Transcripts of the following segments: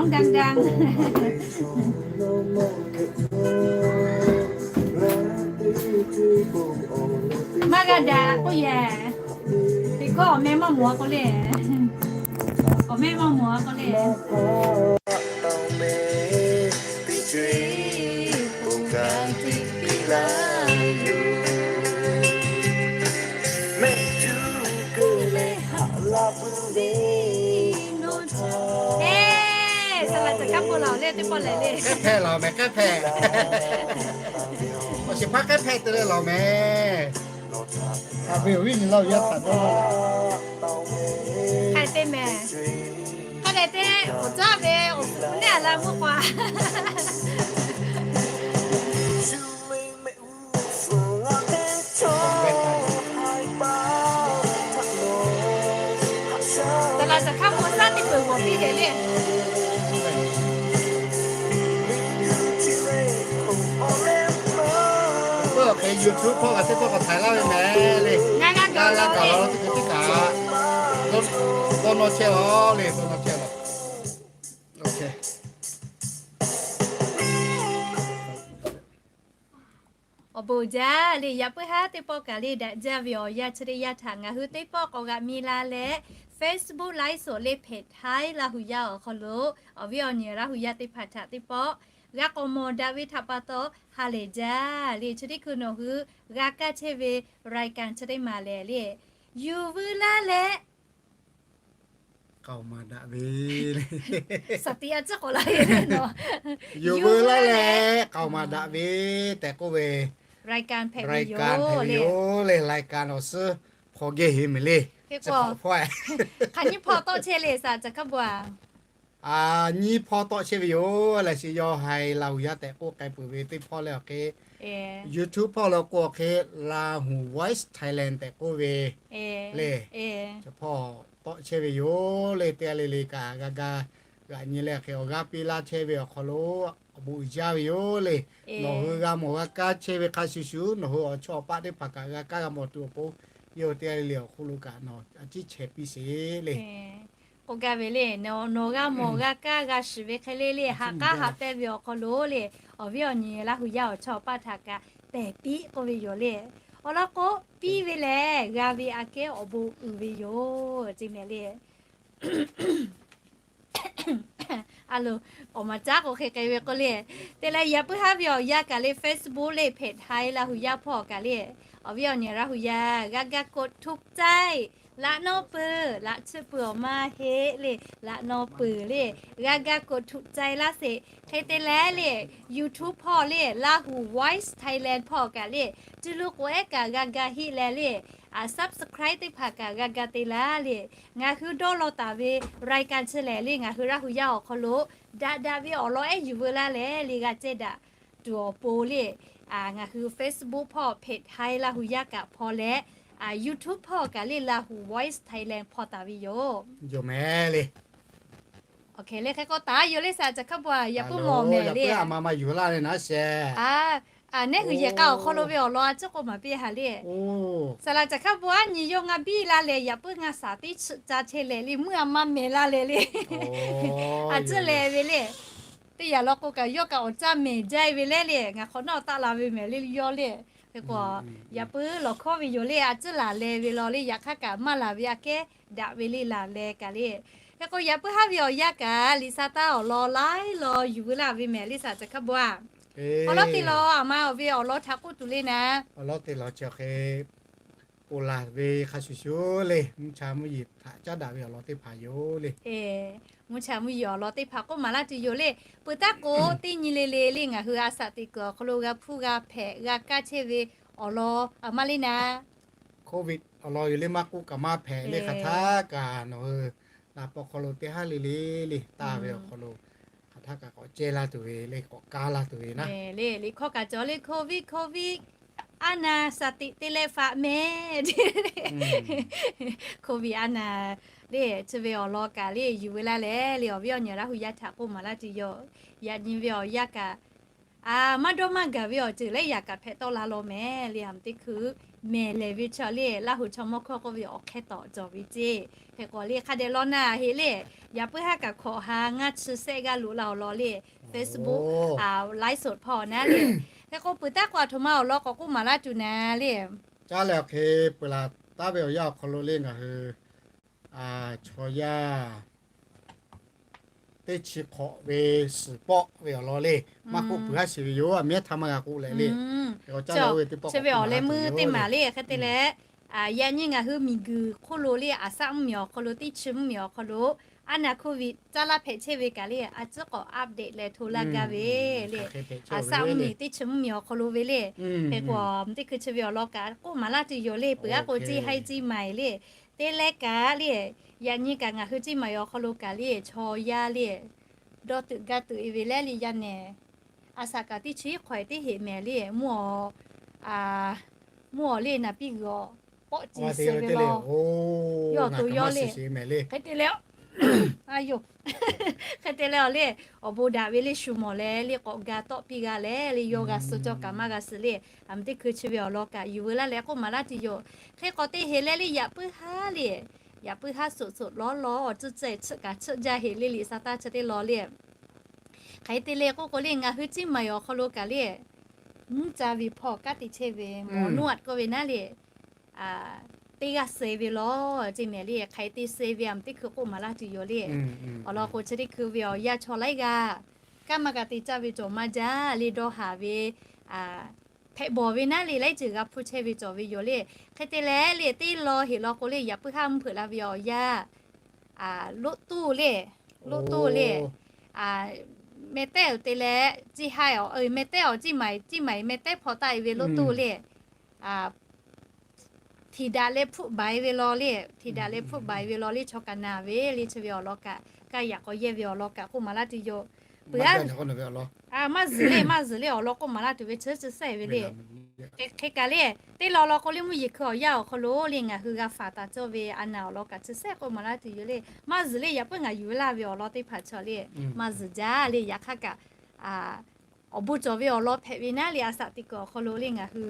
Maˇ g'a daꞈ k'oˆ yehˬ, teˇ hkawˇ awˬ meh maˇ mawˬ a k'o le, awˬ meh maˇ mawˬ a k'o le. Eˬ, saˍ laꞈ caˬ hkaˉ pon laˬ le teˇ pawˆ lehˬ le. K'ehˉ hpehꞈ laˬ mehˍ, k'ehˉ hpehꞈ. Awˬ shiˍ hpaˇ k'ehˉ hpehꞈ te leh laˬ mehˍ. Haꞈ ve awˬ viˉ nyi Laˇ huˍ yaˇ htaꞈ dawˇ law. Hk'a te mehˍ. Hk'a dehꞈ te, awˬ caˉ ve awˬ suhˍ neˇ a la mvuhˇ k'aw. Saˍ laꞈ caˬ hkaˉ pon saˉ teˇ peuˬ g'awˬ piˇ hehꞈ le. Peuˬ hk'e YouTube hpawˇ kaꞈ teˇ pawˆ k'awꞈ htaiˍ laˇ ve mehˍ le. Ngaˬ g'a gaˬ la teˇ hkui teˇ kaꞈ dawˇ nawˇ chehˇ law le, dawˇ nawˇ chehˇ law. Awˬ bon jaˇ le, yaꞈ puiˉ haˉ teˇ pawˆ kaꞈ le daꞈ jaˇ ve awˬ yanˇ chi teˇ yanˇ htaꞈ ngaˬ hui teˇ pawˆ k'awꞈ g'aꞈ mi la leh, Facebook live show le hpehꞈ htaiˍ Laˇ huˍ yaˇ awˬ hk'aw lo awˬ viˉ awˬ nyi Laˇ huˍ yaˇ teˇ hpaˍ htaꞈ teˇ pawˆ g'a k'awꞈ mawˬ daꞈ ve htaꞈ pa taw ha lehˬ jaˇ le. Chi teˇ hkui nawˬ hui g'a kaˇ chehˇ ve รายการ chi teˇ maˬ lehˬ le, yuˬ veu laˇ leh k'aoˍ maˍ daꞈ ve, saˍ tiꞈ a ciˉ k'awꞈ la ve le nawˬ, yuˬ veu laˇ leh k'aoˍ maˍ daꞈ ve tehꞈ k'oˆ ve รายการ hpehꞈ ve yoˬ le. รายการ awˬ suhˉ hpaw geh heˍ mehˍ le. Hk'aˬ nyiˇ hpawˇ tawˆ chehˇ le saˍ laꞈ caˬ hkaˉ bon a? Nyiˇ hpawˇ tawˆ chehˇ ve yoˬ. Leh shi yawˇ haiˬ Laˇ huˍ yaˇ tehꞈ k'oˆ k'ai peuˬ ve teˇ hpawˇ leh awˬ hk'e, YouTube hpawˇ lo k'o awˬ hk'e Laˇ huˍ Voice Thailand tehꞈ k'oˆ ve le, chi hpawˇ tawˆ chehˇ ve yoˬ le. Teˇ g'aˇ le le kaꞈ g'a ga g'aꞈ nyi leh hk'e awˬ g'aˇ piˇ laˇ chehˇ ve awˬ hk'aw lo awˬ bon uiˍ jaˇ ve yoˬ le. Nawˬ hui g'a mawˬ g'a kaˇ chehˇ ve hk'a shuˍ shuˍ, nawˬ hui awˬ chawˇ awˬ paˆ teˇ hpaˍ kaꞈ g'a kaˇ g'a mawˬ tuˬ awˬ pon, yawˇ hui teˇ g'aˇ le le awˬ hk'oˆ lo kaꞈ nawˬ a ciˉ chehˇ piˇ sheˍ le. K'oˆ gaˇ ve le, nawˬ g'a mawˬ g'a kaˇ g'a shiˍ ve hk'e le le, haꞈ k'aˉ haꞈ pehnˇ ve awˬ hk'aw lo le, awˬ viˉ awˬ nyi Laˇ huˍ yaˇ awˬ chawˇ awˬ paˆ htaꞈ kaꞈ pehˬ piˇ k'oˆ ve yoˬ le. Awˬ lawn k'o, piˇ ve lehˬ g'a ve aꞈ kehˉ awˬ bon uiˍ ve yoˬ ce mehˍ le. A lo, awˬ maˍ caˉ k'o hk'e k'ai ve k'o le. Te leh yaꞈ puiˉ haˉ ve awˬ yanˇ kaꞈ le Facebook le hpehꞈ htaiˍ Laˇ huˍ yaˇ hpawˇ kaꞈ le, awˬ viˉ awˬ nyi Laˇ huˍ yaˇ g'a ga กดถูกใจ laꞈ nawˇ peuˬ, laꞈ tsuhˇ peuˬ awˬ maˇ heˆ le, laꞈ nawˇ peuˬ le, g'a ga กดถูกใจ laˇ sheˍ. Hk'e te leh le, YouTube hpawˇ le, Laˇ huˍ Voice Thailand hpawˇ kaꞈ le, cuˇ lu k'o ehˉ kaꞈ g'a ga heˆ leh le, subscribe teˇ hpaˍ kaꞈ g'a ga te laˇ le. Ngaˬ hui dawˇ law taˍ ve รายการ chi lehˬ le, ngaˬ hui Laˇ huˍ yaˇ awˬ hk'aw lo daꞈ daꞈ ve awˬ lawn ehˉ yuˬ veu laˇ leh le g'a cehˇ daꞈ tuˬ awˬ pon le, ngaˬ hui Facebook hpawˇ hpehꞈ htaiˍ Laˇ huˍ yaˇ kaꞈ hpaw leh, YouTube hpawˇ kaꞈ le Laˇ huˍ Voice Thailand hpaw taˍ ve yoˬ. Yoˬ mehˍ le. Awˬ hk'e le hk'e k'o taˍ yoˬ le saˍ laꞈ caˬ hkaˉ bon a, yaꞈ puiˉ mawˬ mehˍ le. Aˬ ma ma yuˬ laˇ le naˉ sheh. Aˬ, neˉ hui yehˬ k'a awˬ hk'aw lo ve awˬ lawn a ciˉ k'oˆ maˍ piˇ ha le. Saˍ laꞈ caˬ hkaˉ bon a nyi yawˇ ngaˇ biˇ laˇ leh yaꞈ puiˉ ngaˇ shaˍ teˇ chi ca chehˇ leh le meuˇ a maˇ mehˍ laˇ leh le. A ciˉ leh ve le. Teˇ yanˇ law k'o kaꞈ yawˇ kaꞈ awˬ caˇ mehˍ jaˇ ve leh le, ngaˬ hk'awꞈ nawˉ taˆ la ve mehˍ le yawˇ le. Hk'e k'o, yaꞈ puiˉ lawˬ hkawˇ ve yoˬ le, a ciˉ laˬ leh ve law le, yaꞈ hk'aˇ kaꞈ maˇ laˬ ve aꞈ kehˉ daꞈ ve le laˬ leh kaꞈ le. Hk'e k'o yaꞈ puiˉ haˉ ve awˬ yanˇ kaꞈ liꞈ sa taˇ awˬ lawn laiˉ lawn yuˬ veu laˇ ve mehˍ le saˍ laꞈ caˬ hkaˉ bon a. Awˬ lawn te law aˬ ma awˬ ve awˬ lawn htaꞈ k'oˆ tuˬ le naˉ. Awˬ lawn te laˬ chi hk'e, ponˬ laˬ ve hk'a shuˍ shuˍ le, mvuhˇ cha mvuhˇ yeˬ htaꞈ caˉ daꞈ ve awˬ lawn teˇ hpaˍ yoˬ le. Mvuhˇ cha mvuhˇ yeˬ awˬ lawn teˇ hpaˍ k'oˆ maˍ laˇ tuˬ yoˬ le. Peuˬ taˇ k'o teˇ nyi le le le ngaˬ hui a shaꞈ teꞈ kuiˬ awˬ hk'aw lo g'a hpuˇ g'a hpehꞈ g'a kaˇ chehˇ ve awˬ lawn aˬ ma le naˉ. Covid awˬ lawn yoˬ le maˇ k'oˆ kaꞈ maˇ hpehꞈ le hk'aˬ htaˇ kaꞈ nawˬ hui naˍ paw hk'aw lo teˇ haˉ le le le taˇ ve awˬ hk'aw lo hk'aˬ htaˇ kaꞈ k'awꞈ ceh laˇ tuˬ ve le k'awꞈ kaˇ laˇ tuˬ ve naˉ. Le liꞈ hkawˇ kaꞈ cawˬ le COVID COVID a naˍ shaˍ tiꞈ te leh faꞈ mehˍ. COVID a naˍ le chi ve awˬ lawn kaꞈ le yuˬ veu laˇ leh le awˬ viˉ awˬ nyi Laˇ huˍ yaˇ htaꞈ k'oˆ maˍ laˇ tuˬ yoˬ. Yaꞈ nyi ve awˬ yanˇ kaꞈ, a, maˇ dawˇ maˇ gaˬ ve awˬ ceuˬ leh yaꞈ kaꞈ hpehꞈ tawˆ la law mehˍ le aˬ ma teˇ hkui mehˬ lehˬ ve chaw le, Laˇ huˍ chaw mawˇ hkawˇ k'oˆ ve awˬ hk'e tawˆ cawˬ ve ceˇ. Hk'e k'o le hk'a dehꞈ law na heˆ le, yaꞈ puiˉ haˉ kaꞈ hkawꞈ ha ngaˇ chi sehˆ g'aˇ loꞈ la awˬ lawn le, Facebook, live show hpawˇ na le. Hk'e k'o peuˬ taˉ k'o aˬ htoꞈ ma awˬ lawn k'awꞈ k'oˆ maˍ laˇ tuˬ na le. Caˇ leh awˬ hk'e peuˬ laˬ taˉ ve awˬ yanˇ awˬ hk'aw lo le ngaˬ hui chaw yaˇ teˇ chi hk'awꞈ ve suhˍ pawˆ ve awˬ lawn le, maˇ k'oˆ peuˬ haˉ shiˍ ve yoˬ. A miˉ htaˇ maˇ g'a k'oˆ leh le, chi ve awˬ leh meuˇ teˇ maˬ le. Hk'e te leh, yaꞈ nyi ngaˬ hui miˬguiˬ hk'oˆ lo le, Aˍsaˆ mvuhˇmiˬ awˬ hk'aw lo, teˇ chi mvuhˇmiˬ awˬ hk'aw lo, aˉ naˍ hk'oˆ ve caˇ laˇ hpehꞈ chehˇ ve kaꞈ le, a ciˉ k'awꞈ update leh hto laˇ gaˇ ve le. Aˍsaˆ mvuhˇmiˬ teˇ chi mvuhˇmiˬ awˬ hk'aw lo ve le. Hk'e k'o teˇ hkui chi ve awˬ lawn kaꞈ k'oˆ maˍ laˇ tuˬ yoˬ le. Peuˬ aˉ k'o ceˇ haiˉ ceˇ maˍ le, teˇ leh kaꞈ le, yaꞈ nyi kaꞈ ngaˬ hui ceˇ maˍ awˬ hk'aw lo kaꞈ le, chaw yaˇ le, dawˇ tuiꞈ gaˇ tuiꞈ e ve leh le yaˇ nehˬ, Aˍsaˆ kaꞈ teˇ chi hk'awꞈ teˇ heꞈ mehˍ le, mvuhˇ awˬ, mvuhˇ awˬ le naˍ piˇ g'uiˬ awˬ pawˆ ci suh ve law, yawˇ to yawˇ le. Hk'e te leh, a yoˬ, hk'e te leh awˬ le, awˬ bon daꞈ ve le shu mawˬ leh le k'awꞈ ga tawˆ piˇ g'a leh le yawˇ g'a suh cawˇ kaꞈ maˇ g'a suh le. A miˬ teˇ hkui chi ve awˬ lawn kaꞈ yuˬ veu laˇ leh k'oˆ maˍ laˇ tuˬ yoˬ. Hk'e k'o teˇ heꞈ leh le yaꞈ puiˉ haˉ le, yaꞈ puiˉ haˉ suhˍ suhˍ lawˉ lawˉ awˬ tcuhˇ ceh tsuhꞈ kaꞈ tsuhꞈ jaˇ heˆ le le sa taˇ chi teˇ law le. Hk'e te leh k'oˆ k'o le ngaˬ hui ceˇ maˍ awˬ hk'aw lo kaꞈ le, mvuhˇ ca ve hpawˇ kanˉ te chehˇ ve mawˬ nuˇ aꞈ k'oˆ ve naˉ le, teˇ g'aˇ suh ve law ceˇ mehˍ le. Hk'e te suh ve a miˬ teˇ hkui k'oˆ maˍ laˇ tuˬ yoˬ le. Awˬ lawn k'o chi teˇ hkui ve awˬ yanˇ chaw laiˉ g'aˇ kanˉ maˇ g'a te caˇ ve cawˬ maˇ jaˇ le dawˇ haˍ ve hpehꞈ bawˬ ve naˉ le laiˉ ceuˬ g'a hpuˇ chehˇ ve cawˬ ve yoˬ le. Hk'e te leh le teˇ law heˆ law k'o le yaꞈ puiˉ haˉ mvuhˇ hpeuꞈ la ve awˬ yanˇ loꞈ tuˇ le, loꞈ tuˇ le, meh tehˉ awˬ te leh ceˇ haiˉ awˬ, meh tehˉ awˬ ceˇ maˍ ceˇ maˍ meh tehˉ hpawꞈ taˆ e ve loꞈ tuˇ le, htiꞈ daꞈ leh hpfuhˆ baˬ e ve law le, htiꞈ daꞈ leh hpfuhˆ baˬ e ve law le chaw kaꞈ naˬ ve le chi ve awˬ lawn kaꞈ kaˇ yaꞈ k'aw yehˇ ve awˬ lawn kaꞈ k'oˆ maˍ laˇ tuˬ yoˬ. Peuˬ aˉ, maˇ zuhˬ le maˇ zuhˬ le awˬ lawn k'oˆ maˍ laˇ tuˬ ve chi chi sehˆ ve le. Hk'e kaꞈ le, teˇ law law k'o le mvuhˇ yeˬ hkui awˬ yanˇ awˬ hk'aw lo le ngaˬ hui g'a faˍ taˍ cawˇ ve a naˍ awˬ lawn kaꞈ chi sehˆ k'oˆ maˍ laˇ tuˬ yoˬ le. Maˇ zuhˬ le yaꞈ puiˉ ngaˬ yuˬ ve laˇ ve awˬ lawn teˇ hpaˍ chaw le, maˇ zuhˬ jaˇ le yaꞈ hk'aˇ kaꞈ awˬ bon cawˬ ve awˬ lawn hpehꞈ ve naˉ le Aˍsaˆ teˇ kuiˬ awˬ hk'aw lo le ngaˬ hui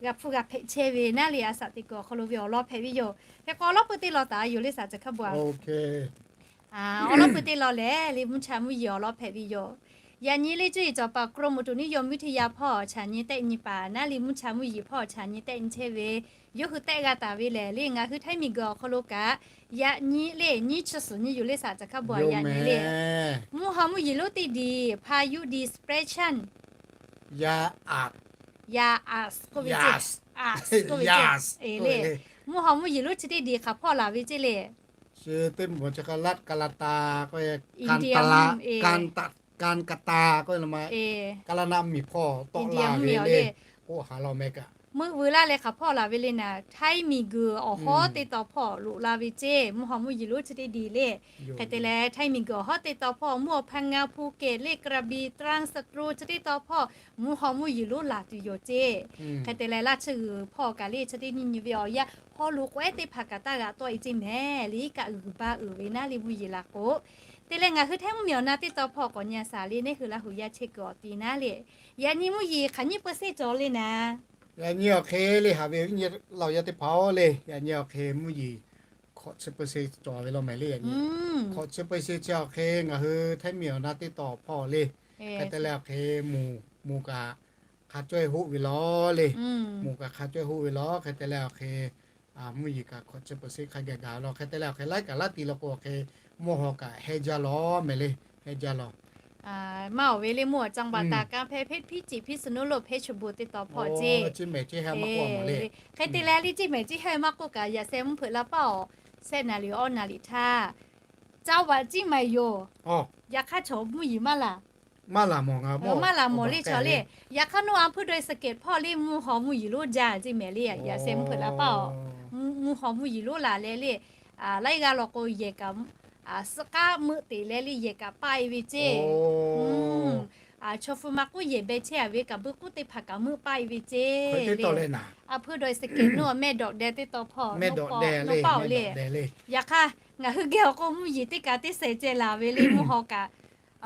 g'a hpuˇ g'a hpehꞈ chehˇ ve naˉ le Aˍsaˆ teˇ kuiˬ awˬ hk'aw lo ve awˬ lawn hpehꞈ ve yoˬ. Hk'e k'o awˬ lawn pui teˇ law taˍ yoˬ le saˍ ca hkaˇ bawˬ a. Awˬ lawn pui teˇ law lehˬ le mvuhˇ cha mvuhˇ yeˬ awˬ lawn hpehꞈ ve yoˬ. Yaꞈ nyi le cuˇ yiˍ cawˬ paˍ กรมอุตุนิยมวิทยา hpawˇ chaꞈ nyi tehˆ nyi paˍ naˉ le mvuhˇ cha mvuhˇ yeˬ hpawˇ chaꞈ nyi tehˆ nyi chehˇ ve, yawˇ hui tehˆ g'a taˍ ve lehˬ le ngaˬ hui Htaiˇ miˬguiˬ awˬ hk'aw lo kaꞈ, yaꞈ nyi le nyiˇ chi suhˍ nyi yoˬ le saˍ ca hkaˇ bawˬ a yaꞈ nyi le mvuhˇ haw mvuhˇ yeˬ lonˉ teˇ diˬ พายุ depression ยาอัด k'oˆ ve ceˇ, a k'oˆ ve ceˇ le, mvuhˇ haw mvuhˇ yeˬ lonˉ chi teˇ diˬ hk'aˬ hpawˇ laˬ ve ceˇ le. Chi teˇ mvuhˇ chi k'a laˆ ka la ta k'oˆ ve, kan ka ta k'oˆ ve la ma, ka la naˆ miˬ hpawˇ tawˆ la ve le, k'oˆ ha law meh kaꞈ meuˆ veu laˇ leh hk'aˬ hpawˇ laˬ ve le naˍ, Htaiˇ miˬguiˬ awˬ hawˉ teˇ taw hpawˇ loꞈ la ve ceˇ mvuhˇ haw mvuhˇ yeˬ lonˉ chi teˇ diˬ le. Hk'e te leh Htaiˇ miˬguiˬ awˬ hawˉ teˇ taw hpawˇ mvuhˇ awˬ hpaˇ ngaˇ hpu kehˬ le กระบี่ ตรัง สตูล chi teˇ taw hpawˇ mvuhˇ haw mvuhˇ yeˬ lonˉ laˬ tuˬ yoˬ ceˇ. Hk'e te leh laˇ chi g'uiˬ hpawˇ kaꞈ le chi teˇ nyi nyi ve awˬ yanˇ haw loꞈ k'o ehˉ teˇ hpaˍ kaꞈ taˇ g'aꞈ tawˆ e ceˇ mehˍ le iˉ kaˆ g'uiˬ baˇ uiˍ ve naˉ le mvuhˇ yeˬ laˬ k'o, te leh ngaˬ hui Htaiˇ mvuhˇmiˬ awˬ na teˇ taw hpawˇ k'awꞈ nyi saˍ le neˇ hui Laˇ huˍ yaˇ chehˇ kuiˬ awˬ ti naˉ le. Yaꞈ nyi mvuhˇ yeˬ hk'aˬ nyiˇ เปอร์เซ็นต์ cawˬ le naˍ. Yaꞈ nyi awˬ hk'e le haꞈ ve viˉ nyi laˇ yaˇ teˇ hpaˍ-oˬ le, yaꞈ nyi awˬ hk'e mvuhˇ yeˬ hkawꞈ chi เปอร์เซ็นต์ cawˬ ve law mehˍ le yaꞈ nyi. Hkawꞈ chi เปอร์เซ็นต์ chi awˬ hk'e ngaˬ hui Htaiˇ miˬ awˬ na teˇ taw hpawˇ le, hk'e te leh awˬ hk'e mvuhˇ kaꞈ hk'a cawehˇ hoˆ ve law le, mvuhˇ kaꞈ hk'a cawehˇ hoˆ ve law hk'e te leh awˬ hk'e mvuhˇ yeˬ kaꞈ hkawꞈ chi เปอร์เซ็นต์ hk'a gaˬ gaˬ law hk'e te leh awˬ hk'e laiˉ kaꞈ laˇ ti law k'o awˬ hk'e mvuhˇ haw kaꞈ heh jaˇ law mehˍ le, heh jaˇ law. Maˇ awˬ ve le mvuhˇ awˬ จังหวัดตาก kanˉ hpehˇ เพชรพิจิตร พิษณุโลก เพชรบูรณ์ teˇ taw hpawˇ ceˇ. Hk'e te leh le ceˇ mehˍ ceˇ heh maˇ k'oˆ kaꞈ yaꞈ sheh mvuhˇ hpeuꞈ la paˇ awˬ, shehˆ naˍ riˍ awˇ naˍ riˍ htaˇ จังหวัดเชียงใหม่ yoˬ. Yaꞈ hk'aˇ chaw mvuhˇ yeˬ maˇ laˬ, maˇ laˬ mawˬ le chaw le. Yaꞈ hk'aˇ naw a hpuˇ dawˬ e saˍ kehˍ hpawˇ le mvuhˇ haw mvuhˇ yeˬ lonˉ jaˇ ceˇ mehˍ le yaꞈ sheh mvuhˇ hpeuꞈ la paˇ awˬ, mvuhˇ haw mvuhˇ yeˬ lonˉ laˬ leh le, laiˉ g'aˇ law k'o yehˬ kaꞈ suhˆ k'aˉ meuˆ teꞈ leh le yehˬ kaꞈ paˆ e ve ceˇ. Chaw hpu maˇ k'oˆ yehˬ beh chehˇ a ve kaꞈ beuꞈ k'oˆ teˇ hpaˍ kaꞈ meuˆ paˆ e ve ceˇ. A hpuˇ dawˬ e saˍ kehˍ naw mehˆ dawꞈ deh teˇ taw hpawˇ, mehˆ dawꞈ deh le paˇ awˬ le. Yaꞈ hk'aˇ ngaˬ hui geh awˬ k'o mvuhˇ yeˬ teˇ kaꞈ teˇ sehˍ ceh laˬ ve le mvuhˇ haw kaꞈ,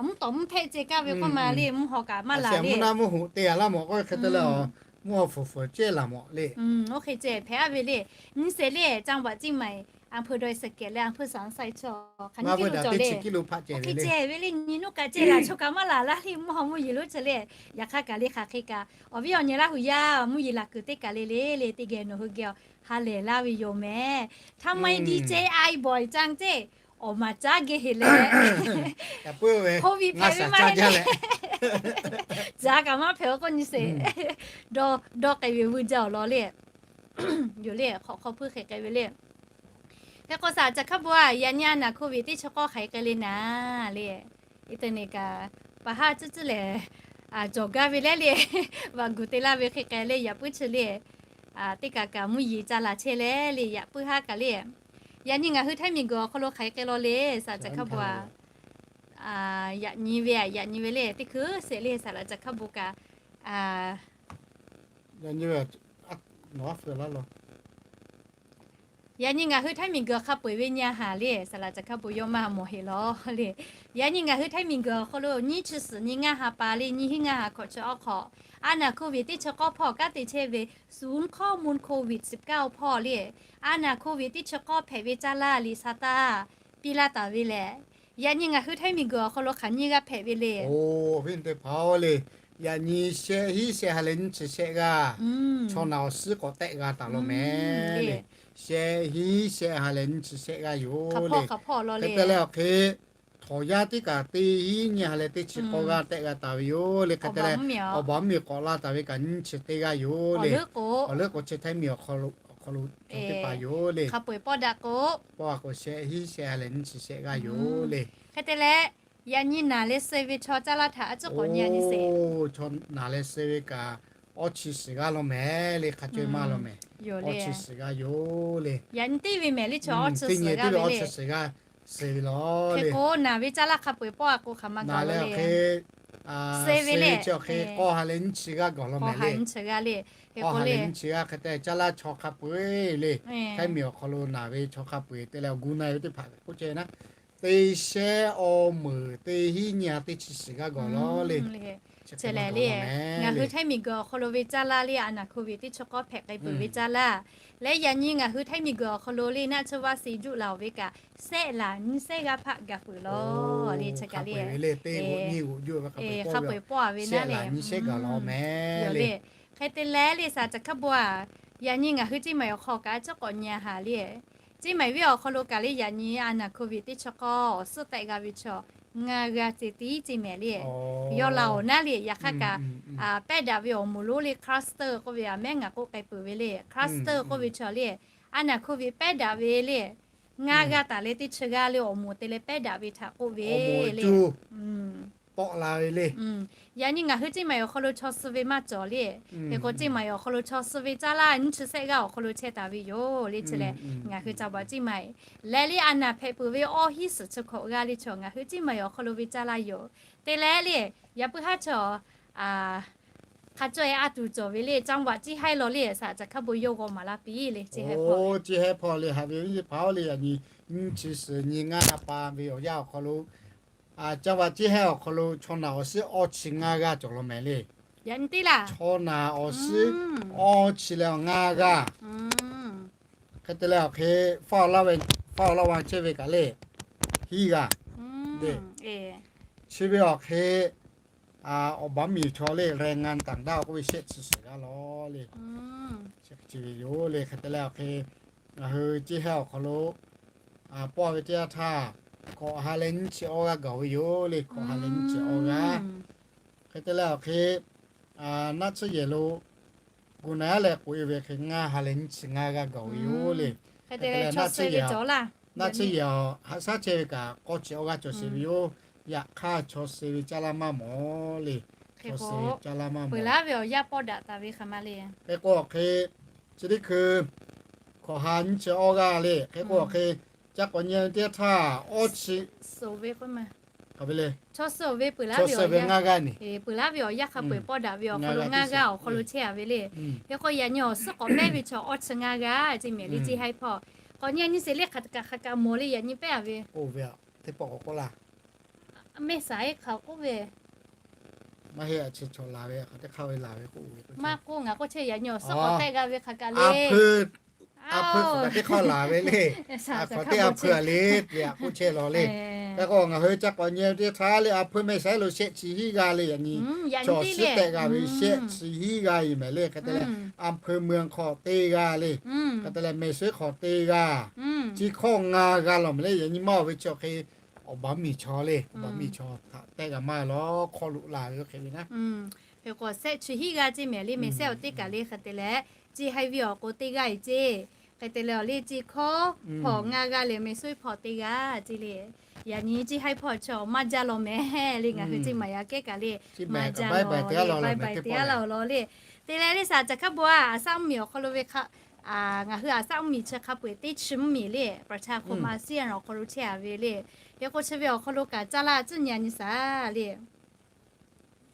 mvuhˇ tawˍ mvuhˇ hpehˆ ceh kaˇ ve k'oˆ ma le mvuhˇ haw kaꞈ maˇ laˬ le. Mvuhˇ naˆ mvuhˇ hoꞈ te a laˇ mawˬ k'oˆ hk'e te leh awˬ mvuhˇ awˬ fuˍ fuˍ cehˇ laˬ mawꞈ le. Oˇ hk'e ceh hpehꞈ aˉ ve le. Nyi shehˍ le, จังหวัดเชียงใหม่ อำเภอดอยสะเกษ leh อำเภอสามไซ chaw hk'aˬ nyiˇ kiˇ lo cawˬ le. Oˇ hk'e ceh ve le, nyi nuˇ kaꞈ ceh laˬ, chaw kaꞈ maˇ laˬ laˇ le, mvuhˇ haw mvuhˇ yeˬ lonˉ chi le. Yaꞈ hk'aˇ kaꞈ le hk'aˬ hk'e kaꞈ, awˬ viˉ awˬ nyi Laˇ huˍ yaˇ mvuhˇ yeˬ laˬ kuiˬ teˇ kaˬ le le le, teˇ geh nawˬ hui geh ha lehˬ laˇ ve yoˬ mehˍ. ทำไมดีเจไอบ่อยจัง ceh, awˬ maˍ caˉ geh heˍ leh, COVID hpehꞈ ve maˇ heˆ le. Caˉ kaꞈ maˇ hpehꞈ-o k'oˆ nyi sheˍ. Dawˇ k'ai ve vuiˇ jaˇ awˬ lawn le. Yoˬ le, hk'awꞈ hk'aw hpuiˇ hk'e k'ai ve le. Hk'e k'o saˍ laꞈ caˬ hkaˉ bon-a, yaꞈ nyi a naˍ COVID teˇ chi k'awˇ hk'aˬ hk'e k'ai le naˍ le. Eˇ teˇ nyi kaꞈ, pa haˉ tcuhˉ tcuhˉ lehˬ, cawˬ gaˇ ve leh le, vaꞈ guˬ te laˇ ve hk'e k'ai le, yaꞈ puiˉ chi le. Teˇ kaꞈ kaꞈ mvuhˇ yeˬ ca laˬ chehˇ leh le, yaꞈ puiˉ haˉ kaꞈ le. Yaꞈ nyi ngaˬ hui htaiˇ miˬ guiˬ awˬ hk'aw lo hk'aˬ hk'e k'ai law le, saˍ laꞈ caˬ hkaˉ bon-a. Yaꞈ nyi ve, yaꞈ nyi ve le, teˇ hkui shehˍ le, saˍ laꞈ caˬ hkaˉ bon kaꞈ. Yaꞈ nyi ngaˬ hui htaiˇ miˬ guiˬ hk'a peu-eˬ ve nyi a haˍ le, saˍ laꞈ caˬ hkaˉ bon yawˇ maˇ mawˬ heˆ law le. Yaꞈ nyi ngaˬ hui htaiˇ miˬ guiˬ awˬ hk'aw lo nyiˇ chi suhˍ nyi ngaˇ ha pa le, nyiˇ hinˉ ngaˇ ha hkawꞈ chi awˉ hk'awꞈ, a naˍ COVID teˇ chi k'awˇ hpawˇ kanˉ te chehˇ ve ศูนย์ข้อมูลโควิดสิบเก้า hpawˇ le, a naˍ COVID teˇ chi k'awˇ hpehꞈ ve caˇ laˇ liꞈ sa taˇ piˇ laˇ taˍ ve lehˬ, yaꞈ nyi ngaˬ hui htaiˇ miˬ guiˬ awˬ hk'aw lo hk'aˬ nyiˇ g'aˇ hpehꞈ ve le. Oˇ, awˬ viˉ teˇ hpaˍ-oˬ le, yaꞈ nyi shehˆ hinˉ shehˆ ha leh nyiˇ chi shehˆ g'aˇ, chaw naˬ awˬ suhˉ k'awꞈ tehˆ g'a taˍ law mehˍ le. Shehˆ hinˉ shehˆ ha leh nyiˇ chi shehˆ g'aˇ yoˬ le. Hk'e te leh awˬ hk'e, htawnˍ yaˇ teˇ kaꞈ teˇ hinˉ nyiˇ ha leh teˇ chi k'awˇ g'aˇ tehˆ g'a taˍ ve yoˬ le. Hk'e te leh, awˬ baˬ mvuhˇ miˬ k'awꞈ la taˍ ve kaꞈ nyiˇ chi teˇ g'aˇ yoˬ le. Awˬ leuˉ k'o, chi htaiˇ miˬ awˬ hk'aw lo, awˬ hk'aw lo teˇ hpaˍ yoˬ le. Hk'a peu-eˬ pawˆ daꞈ k'o, pawˆ a k'o shehˆ hinˉ shehˆ ha leh nyiˇ chi shehˆ g'aˇ yoˬ le. Hk'e te leh, yaꞈ nyi naˬ leh suh ve chaw caˇ laˇ htaꞈ a ciˉ k'awꞈ nyi a nyi sheˍ. Oˇ, chaw naˬ leh suh ve kaꞈ, awˇ chi suhˍ g'aˇ law mehˍ le, hk'a co-e maˇ law mehˍ. Awˇ chi suhˍ g'aˇ yoˬ le. Yaꞈ nyi teˇ ve mehˍ le, chaw awˇ chi suhˍ g'aˇ ve le. Hk'e k'o, naˬ ve caˇ laˇ hk'a peu-eˬ pawˆ a k'o hk'aˬ ma gaˬ law le. Suh ve le, chi awˬ hk'e k'awˇ ha leh nyiˇ chi g'aˇ gaˬ law mehˍ le. K'awˇ ha leh nyiˇ chi g'aˇ hk'e te caˇ laˇ chaw hk'a peu-eˬ le. Htaiˇ miˬ awˬ hk'aw lo naˬ ve chaw hk'a peu-eˬ te leh awˬ gu na-e ve teˇ hpaˍ k'oˆ ceh naˉ, teˇ shehˆ awˇ meuˍ teˇ hinˉ nyiˇ ha teˇ chi suhˍ g'aˇ gaˬ law le. Chi lehˬ le, ngaˬ hui htaiˇ miˬ guiˬ awˬ hk'aw lo ve caˇ laˇ le, a naˍ COVID teˇ chi k'awˇ hpehꞈ k'ai peuˬ ve caˇ laˇ leh, yaꞈ nyi ngaˬ hui htaiˇ miˬ guiˬ awˬ hk'aw lo le naˆ tsuhˇ vaˆ se juˆ la-oˬ ve kaꞈ, shehˆ laˬ nyiˇ shehˆ g'aˇ hpaˆ gaˬ peuˬ law le. Chi kaꞈ le, hk'a peu-eˬ pawˆ a ve naˉ le. Hk'e te leh le, saˍ laꞈ caˬ hkaˉ bon-a, yaꞈ nyi ngaˬ hui Ceˇ maiˍ awˬ hk'aw kaꞈ a ciˉ k'awꞈ nyi a haˍ le. Ceˇ maiˍ venˇ awˬ hk'aw lo kaꞈ le, yaꞈ nyi a naˍ COVID teˇ chi k'awˇ awˬ suhˉ tehˆ g'a ve chaw ngaˇ g'aˇ ceh tiˉ ceˇ mehˍ le. Yawˇ la-oˬ naˉ le, yaꞈ hk'aˇ kaꞈ pehˉ daꞈ ve awˬ moˍ lonˉ le cluster k'oˆ ve, a mehˉ ngaˬ k'oˆ k'ai peuˬ ve le, cluster k'oˆ ve chaw le, a naˍ COVID pehˉ daꞈ ve le, ngaˇ g'aˇ taˍ leh teˇ chi g'aˇ le awˬ moˍ te leh pehˉ daꞈ ve htaꞈ k'oˆ ve le. Tawˆ la ve le. Yaꞈ nyi ngaˬ hui ceˇ maiˍ awˬ hk'aw lo chaw suh ve maˇ cawˬ le. Hk'e k'o, ceˇ maiˍ awˬ hk'aw lo chaw suh ve caˇ laˇ nyiˇ chi shehˆ g'aˇ awˬ hk'aw lo chehˇ taˍ ve yoˬ le. Chi lehˬ, ngaˬ hui ca baˬ ceˇ maiˍ leh le, a naˍ hpehꞈ peuˬ ve awˇ hinˉ suhˍ chi hkawꞈ g'aˇ le chaw ngaˬ hui ceˇ maiˍ awˬ hk'aw lo ve caˇ laˇ yoˬ. Te leh le, yaꞈ puiˉ haˉ chaw hk'a cawˇ-e a tuˬ cawˬ ve le, จังหวัดเชียงราย law le, saˍ laꞈ caˬ hkaˉ bon yawˇ g'aw maˍ laˇ piˇ le. Ceˇ hehˉ hpawˇ le, haꞈ ve venˇ teˇ hpaˍ-oˬ le, yaꞈ nyi nyiˇ chi suhˍ nyi ngaˇ ha pa ve awˬ yanˇ awˬ hk'aw lo, จังหวัดเชียงราย awˬ hk'aw lo chaw naˬ awˬ suhˉ awˇ chi ngaˇ g'aˇ cawˬ law mehˍ le. Yaꞈ nyi teˇ laˇ, chaw naˬ awˬ suhˉ awˇ chi leh awˬ ngaˇ g'aˇ. Hk'e te leh awˬ hk'e, faˇ awˬ laˇ va chehˇ ve kaꞈ le, hiˉ g'aˇ. Chi ve awˬ hk'e, awˬ baˬ miˬ chaw le, แรงงานต่างด้าว k'oˆ ve shehˆ chi suhˍ g'aˇ law le. Chi ve yoˬ le. Hk'e te leh awˬ hk'e, ngaˬ hui ceˇ hehˉ awˬ hk'aw lo pawˆ ve teˇ yanˇ htaˇ, hkawꞈ ha leh nyiˇ chi awˇ g'aˇ gaˬ ve yoˬ le. Hkawꞈ ha leh nyiˇ chi awˇ g'aˇ. Hk'e te leh awˬ hk'e, naˆ tsuhˇ yehˬ lo gu na-a leh k'oꞈ-e ve hk'e, ngaˇ ha leh nyiˇ chi ngaˇ g'aˇ gaˬ ve yoˬ le. Hk'e te leh naˆ tsuhˇ yehˬ, naˆ tsuhˇ yehˬ haꞈ shaˉ chehˇ ve kaꞈ k'awˇ chi awˇ g'aˇ cawˬ sheˍ ve yoˬ. Yaꞈ hk'aˇ chaw suh ve caˇ laˇ maˇ mawˬ le. Chaw suh ve caˇ laˇ maˇ mawˬ. Peuˬ laˇ ve awˬ yaˇ pawˆ daꞈ taˍ ve hk'aˬ ma le. Hk'e k'o awˬ hk'e, chi teˇ hkui hkawꞈ ha nyiˇ chi awˇ g'aˇ le. Hk'e k'o awˬ hk'e, ca k'awꞈ nyi teˇ yanˇ htaˇ, awˇ chi suhˍ ve k'o ma, chaw suh ve peuˬ laˇ ve awˬ yaˇ, peuˬ laˇ ve awˬ yaˇ hk'a peu-eˬ pawˆ daꞈ ve awˬ hk'aw lo ngaˇ g'aˇ awˬ hk'aw lo chehˇ a ve le. Hk'e k'o, yaꞈ nyi awˬ suhˉ k'awꞈ pehˉ ve chaw awˇ chi ngaˇ g'aˇ ceˇ mehˍ le. Ceˇ hehˉ hpawˇ k'awꞈ nyi a nyi sheˍ le. Hk'aˬ kaꞈ hk'aˬ kaꞈ mawˬ le, yaꞈ nyi pehˉ a ve, teˇ pawˆ k'awꞈ k'oˆ laˇ. Mehˆ saˍ-e hk'aˬ k'oˆ ve, Maˇ heˆ, a chi chaw laˬ ve, a hk'aˬ teˇ hk'aˇ ve laˬ ve k'oˆ ve. Maˇ k'oˆ, ngaˬ k'oˆ chehˇ, yaꞈ nyi awˬ suhˉ k'awꞈ tehˆ g'a ve hk'aˬ kaꞈ le. A hpeuˇ, a hpeuˇ hk'aˬ kaꞈ teˇ hk'aˇ laˬ ve le. A hk'aˬ teˇ a hpeuˇ a le, te a k'oˆ chehˇ law le. Hk'e k'o ngaˬ hui ca k'awꞈ nyi teˇ htaˇ le, a hpeuˇ meh saiˉ lo shehˆ chi hiˉ g'a le, yaꞈ nyi chaw suhˉ tehˆ g'a ve shehˆ chi hiˉ g'a e mehˍ le. Hk'e te leh, a hpeuˇ meuˇ hk'aw te g'a le. Hk'e te leh, meh suhˉ hk'aw te g'a, chi hkawˇ ngaˬ g'a lawˬ mehˍ le. Yaꞈ nyi maˇ oˬ ve chi awˬ hk'e, awˬ baˬ miˬ chaw le, awˬ baˬ miˬ chaw htaꞈ tehˆ g'a maˇ law, hk'aw loꞈ laˬ ve hk'e ve naˉ. Hk'e k'o shehˆ chi hiˉ g'a ce mehˍ le, meh suhˉ awˬ teˇ kaˬ le. Hk'e te leh, chi haiˬ ve awˬ k'o teˇ g'aˇ e ce. Hk'e te leh awˬ le chi hkawˇ hpawꞈ ngaˬ g'a lehˬ, meh suhˉ hpawꞈ te g'a ce le. Yaꞈ nyi chi haiˬ hpawꞈ chaw maˇ jaˇ law mehˍ le, ngaˬ hui chi maˍ yaꞈ kehˉ kaꞈ le, maˇ jaˇ law le, baiˇ baiˬ te a laˬ law le. Te leh le saˍ caˬ hk'a bvuhꞈ a, aˬ saˉ mvuhˇ miˬ awˬ hk'aw lo ve hk'a, ngaˬ hui aˬ saˉ mvuhˇ miˬ chi hk'a peu-eˬ teˇ chi mvuhˇ miˬ le, ประชาคมอาเซียน awˬ hk'aw lo chehˇ a ve le. Hk'e k'o chi ve awˬ hk'aw lo kaꞈ caˇ laˇ tcuhˉ nyi a nyi saˍ le.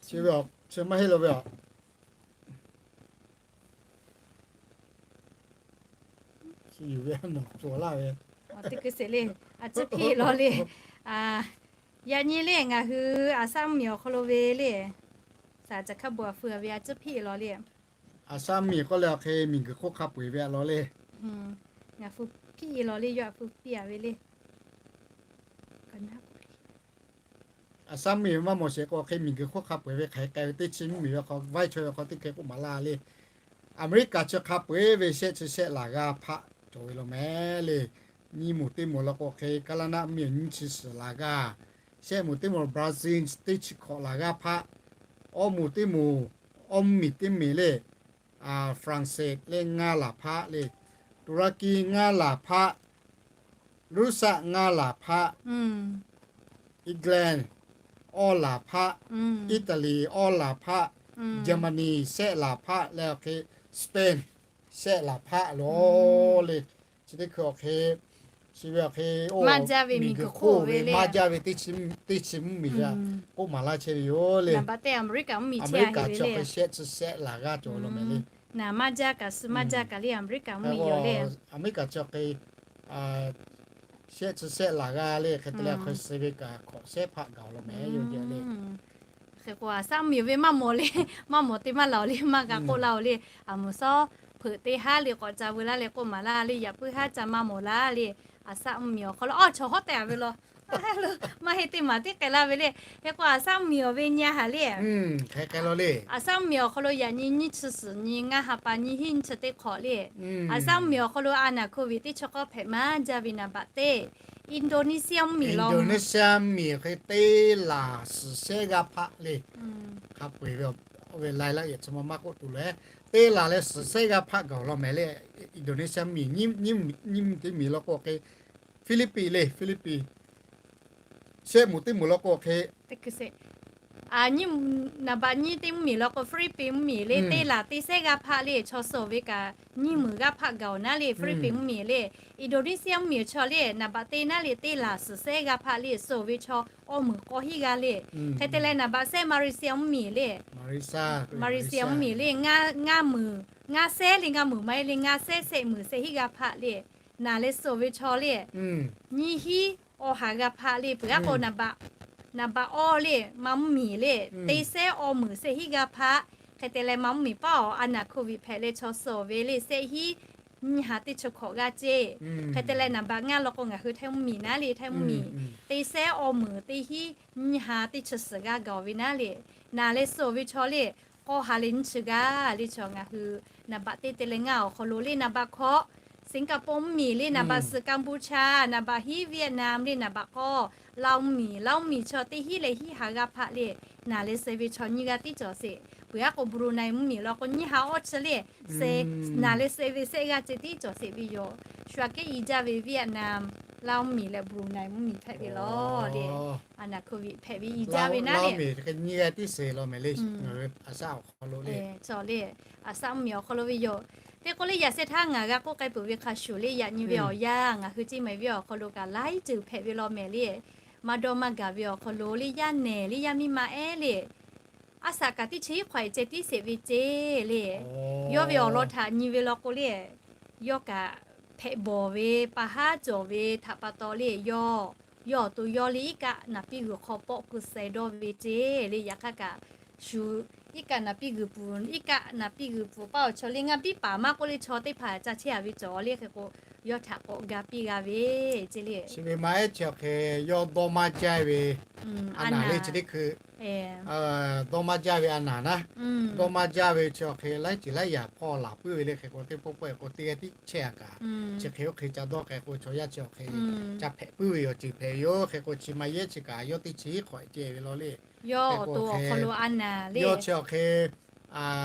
Chi ve a, chi maˇ heˆ lo ve a. Chi yuˬ ve a nawˬ cawˬ laˇ ve. Teˇ hkui sheˍ le, a tcuhˉ hpiˇ law le. Yaꞈ nyi le ngaˬ hui aˬ saˉ mvuhˇ miˬ awˬ hk'aw lo ve le, saˍ caˬ hk'a bvuhꞈ a feu ve a tcuhˉ hpiˇ law le. Aˬ saˉ mvuhˇ miˬ k'oˆ leh awˬ hk'e miˬ guiˬ hk'oˆ hk'a peu-eˬ ve a law le. Ngaˬ hui hpiˇ law le, yawˇ a hpu piˇ a ve le. Aˬ saˉ mvuhˇ miˬ ve maˇ mawˬ sheˍ k'o, hk'e miˬ guiˬ hk'oˆ hk'a peu-eˬ ve hk'aˬ hk'e k'ai ve teˇ chi mvuhˇ miˬ ve hk'aw, vaiˇ chaw ve hk'aw teˇ hk'e k'oˆ maˍ laˇ le. Aˍmeˍriˆkaˍ chi hk'a peu-eˬ ve shehˆ chi shehˆ laˬ g'aˇ hpaˆ cawˬ ve law mehˍ le. Nyiˇ moˍ teˇ moˍ law k'o hk'e, Kaˇlaˇ naˆ mvuhˇ miˬ nyiˇ chi suhˍ laˬ g'aˇ, shehˆ moˍ teˇ moˍ Brazil teˇ chi hkawꞈ laˬ g'aˇ hpaˆ, awˇ moˍ teˇ moˍ, awˇ mvuhˇ miˬ teˇ miˬ le, France le ngaˇ laˬ hpaˆ le, Turkey ngaˇ laˬ hpaˆ, Russia ngaˇ laˬ hpaˆ, England awˇ laˬ hpaˆ, Italy awˇ laˬ hpaˆ, Germany shehˆ laˬ hpaˆ leh awˬ hk'e, Spain shehˆ laˬ hpaˆ lo le. Chi teˇ hkui awˬ hk'e, chi ve awˬ hk'e, miˬ guiˬ hk'oˆ ve maˇ jaˇ ve teˇ chi mvuhˇ miˬ a k'oˆ maˍ laˇ chehˇ ve yoˬ le. Aˍmeˍriˆkaˍ chi awˬ hk'e shehˆ chi shehˆ laˬ g'aˇ cawˬ law mehˍ le. Naˍ maˇ jaˇ kaꞈ suh maˇ jaˇ kaꞈ le, Aˍmeˍriˆkaˍ mvuhˇ miˬ yoˬ le. Aˍmeˍriˆkaˍ chi awˬ hk'e shehˆ chi shehˆ laˬ g'aˇ le. Hk'e te leh hk'e suh ve kaꞈ hkawꞈ shehˆ hpaˆ gaˬ law mehˍ yoˬ le. Hk'e k'o aˬ saˉ mvuhˇ miˬ ve maˇ mawˬ le, maˇ mawˬ te maˇ laˬ le, maˇ g'a k'oˆ laˇ-oˬ le. Aˬ moˍ sawˉ hpeuꞈ teˇ haˉ le k'awꞈ ca veu laˇ leh k'oˆ maˍ laˇ le, yaꞈ puiˉ haˉ ca maˇ mawˬ laˇ le. Aˬ saˉ mvuhˇ miˬ awˬ hk'aw lo awˬ chaw hawˉ tehꞈ a ve law. Maˇ heˆ teˇ maˬ tiˉ k'ai laˇ ve le. Hk'e k'o aˬ saˉ mvuhˇ miˬ awˬ ve nyi a haˍ le. Aˬ saˉ mvuhˇ miˬ awˬ hk'aw lo yaꞈ nyi nyiˇ chi suhˍ nyi ngaˇ ha pa nyiˇ hinˉ nyiˇ chi teˇ hk'awꞈ le. Aˬ saˉ mvuhˇ miˬ awˬ hk'aw lo a naˍ hk'oˆ ve teˇ chi k'awˇ hpehꞈ maˇ jaˇ ve naˍ baꞈ teˇ, Indonesia mvuhˇ miˬ law. Indonesia mvuhˇ miˬ hk'e teˇ laˬ suhˍ shehˆ g'aˇ hpaˆ le. Hk'a peu-eˬ ve, oˇ ve laiˉ laˇ yehˬ chi ma maˇ k'oˆ tuˬ leh, teˇ laˬ leh suhˍ shehˆ g'aˇ hpaˆ gaˬ law mehˍ le. Indonesia mvuhˇ miˬ nyiˇ mvuhˇ miˬ law k'o hk'e, Philippines le, Philippines shehˆ moˍ teˇ moˍ law k'o hk'e, naˍ baꞈ nyiˇ teˇ mvuhˇ miˬ law k'o Philippines mvuhˇ miˬ le, teˇ laˬ teˇ shehˆ g'aˇ hpaˆ le chaw suhˍ ve kaꞈ nyiˇ meunˍ g'aˇ hpaˆ gaˬ-oˬ naˉ le, Philippines mvuhˇ miˬ le. Indonesia mvuhˇ miˬ chaw le naˍ baꞈ teˇ naˉ le teˇ laˬ suhˍ shehˆ g'aˇ hpaˆ le suhˍ ve chaw awˇ meunˍ k'awˇ hinˉ g'aˇ le. Hk'e te leh naˍ baꞈ shehˆ Malaysia mvuhˇ miˬ le, Malaysia mvuhˇ miˬ le, ngaˇ meunˍ, ngaˇ shehˆ le ngaˇ meunˍ maˇ heˆ le, ngaˇ shehˆ shehˆ meunˍ shehˆ hinˉ g'aˇ hpaˆ le, naˍ leh suhˍ ve chaw le nyiˇ hinˉ awˬ ha g'aˇ hpaˆ le. Peuˬ aˉ k'o naˍ baꞈ, naˍ baꞈ awˇ le ma mvuhˇ miˬ le, teˇ shehˆ awˇ meunˍ shehˆ hinˉ g'aˇ hpaˆ. Hk'e te leh ma mvuhˇ miˬ paˉ awˬ a naˍ hk'oˆ viꞈ hpehꞈ leh chaw suhˍ ve le shehˆ hinˉ nyiˇ ha teˇ chi hkawꞈ g'aˇ ceˇ. Hk'e te leh naˍ baꞈ ngaˇ law k'o ngaˬ hui Htaiˇ mvuhˇ miˬ naˉ le, Htaiˇ mvuhˇ miˬ teˇ shehˆ awˇ meunˍ teˇ hinˉ nyiˇ ha teˇ chi suhˍ g'aˇ gaˬ ve naˉ le, naˍ leh suhˍ ve chaw le k'awˇ ha leh nyiˇ chi g'aˇ le chaw ngaˬ hui naˍ baꞈ teˇ te leh ngaˇ awˬ hk'aw lo le naˍ baꞈ hkawꞈ Singapore mvuhˇ miˬ le, naˍ baꞈ suhˍ Cambodia, naˍ baꞈ hinˉ Vietnam le naˍ baꞈ k'awˇ Laos mvuhˇ miˬ, Laos mvuhˇ miˬ chaw teˇ hinˉ leh hinˉ ha g'aˇ hpaˆ le, naˍ leh suhˍ ve chaw nyiˇ g'aˇ tiˉ cawˬ sheˍ. Peuˬ aˉ k'o Brunei mvuhˇ miˬ law k'o nyiˇ ha awˇ chi le, naˍ leh suhˍ ve shehˆ g'aˇ ceh tiˉ cawˬ sheˍ ve yoˬ. Shu aꞈ kehˉ i jaˇ ve Vietnam, Laos mvuhˇ miˬ leh Brunei mvuhˇ miˬ hpehꞈ ve law le. A naˍ hk'oˆ viꞈ hpehꞈ ve i jaˇ ve naˉ le. Cawˬ le, aˬ saˉ mvuhˇ miˬ awˬ hk'aw lo ve yoˬ. Teˇ k'oˆ le yaꞈ shehˍ htaˇ ngaˬ g'a k'oˆ k'ai peuˬ ve hk'a shuˍ le, yaꞈ nyi ve awˬ yanˇ ngaˬ hui ceˇ mehˍ ve awˬ hk'aw lo kaꞈ laiˉ ceuˬ hpehꞈ ve law mehˍ le. Maˇ dawˇ maˇ gaˬ ve awˬ hk'aw lo le, yaˇ nehˬ le yaˇ miˇ ma ehˉ le, aˉ saꞈ kaꞈ teˇ chi hiˉ hk'awꞈ e ceh tiˉ sheˍ ve ceˇ le. Yawˇ ve awˬ lawn htaꞈ nyi ve law k'o le, yawˇ kaꞈ hpehꞈ bawˬ ve pa haˉ cawˬ ve htaꞈ pa taw le, yawˇ, yawˇ awˬ to yawˇ le iˉ kaˆ naˍ piˇ g'uiˬ hk'aw pawˆ keu suh dawˇ ve ceˇ le. Yaꞈ hk'aˇ kaꞈ shu iˉ kaˆ naˍ piˇ g'uiˬ pfuhˍ, iˉ kaˆ naˍ piˇ g'uiˬ pfuhˍ paˇ awˬ chaw le ngaˇ biˉ paˍ maˇ k'oˆ le chaw teˇ hpaˍ ca chehˇ a ve cawˬ le hk'e k'o, yawˇ htaꞈ k'awꞈ ga piˇ g'a ve ceˇ le. Chi ve maˇ ehˉ chi awˬ hk'e yawˇ dawˇ maˇ jaˇ ve a naˍ le chi teˇ hkui dawˇ maˇ jaˇ ve a naˍ naˉ, dawˇ maˇ jaˇ ve chi awˬ hk'e laiˉ ceuˬ laiˉ yaꞈ hpawˇ laˬ puiˉ ve le hk'e k'o, teˇ pawˆ pawˆ e k'o teˇ g'aˇ tiˉ chehˇ a kaꞈ, chi hk'e oˇ hk'e ca dawˇ k'ai k'o chaw yaˇ chi awˬ hk'e ca hpehꞈ puiˉ ve awˬ ceuˬ hpehꞈ ve yoˬ. Hk'e k'o chi maˇ yehˉ chi kaꞈ yawˇ teˇ chi hk'awꞈ ceh ve law le. Yawˇ awˬ to awˬ hk'aw lo a naˍ le, yawˇ chi awˬ hk'e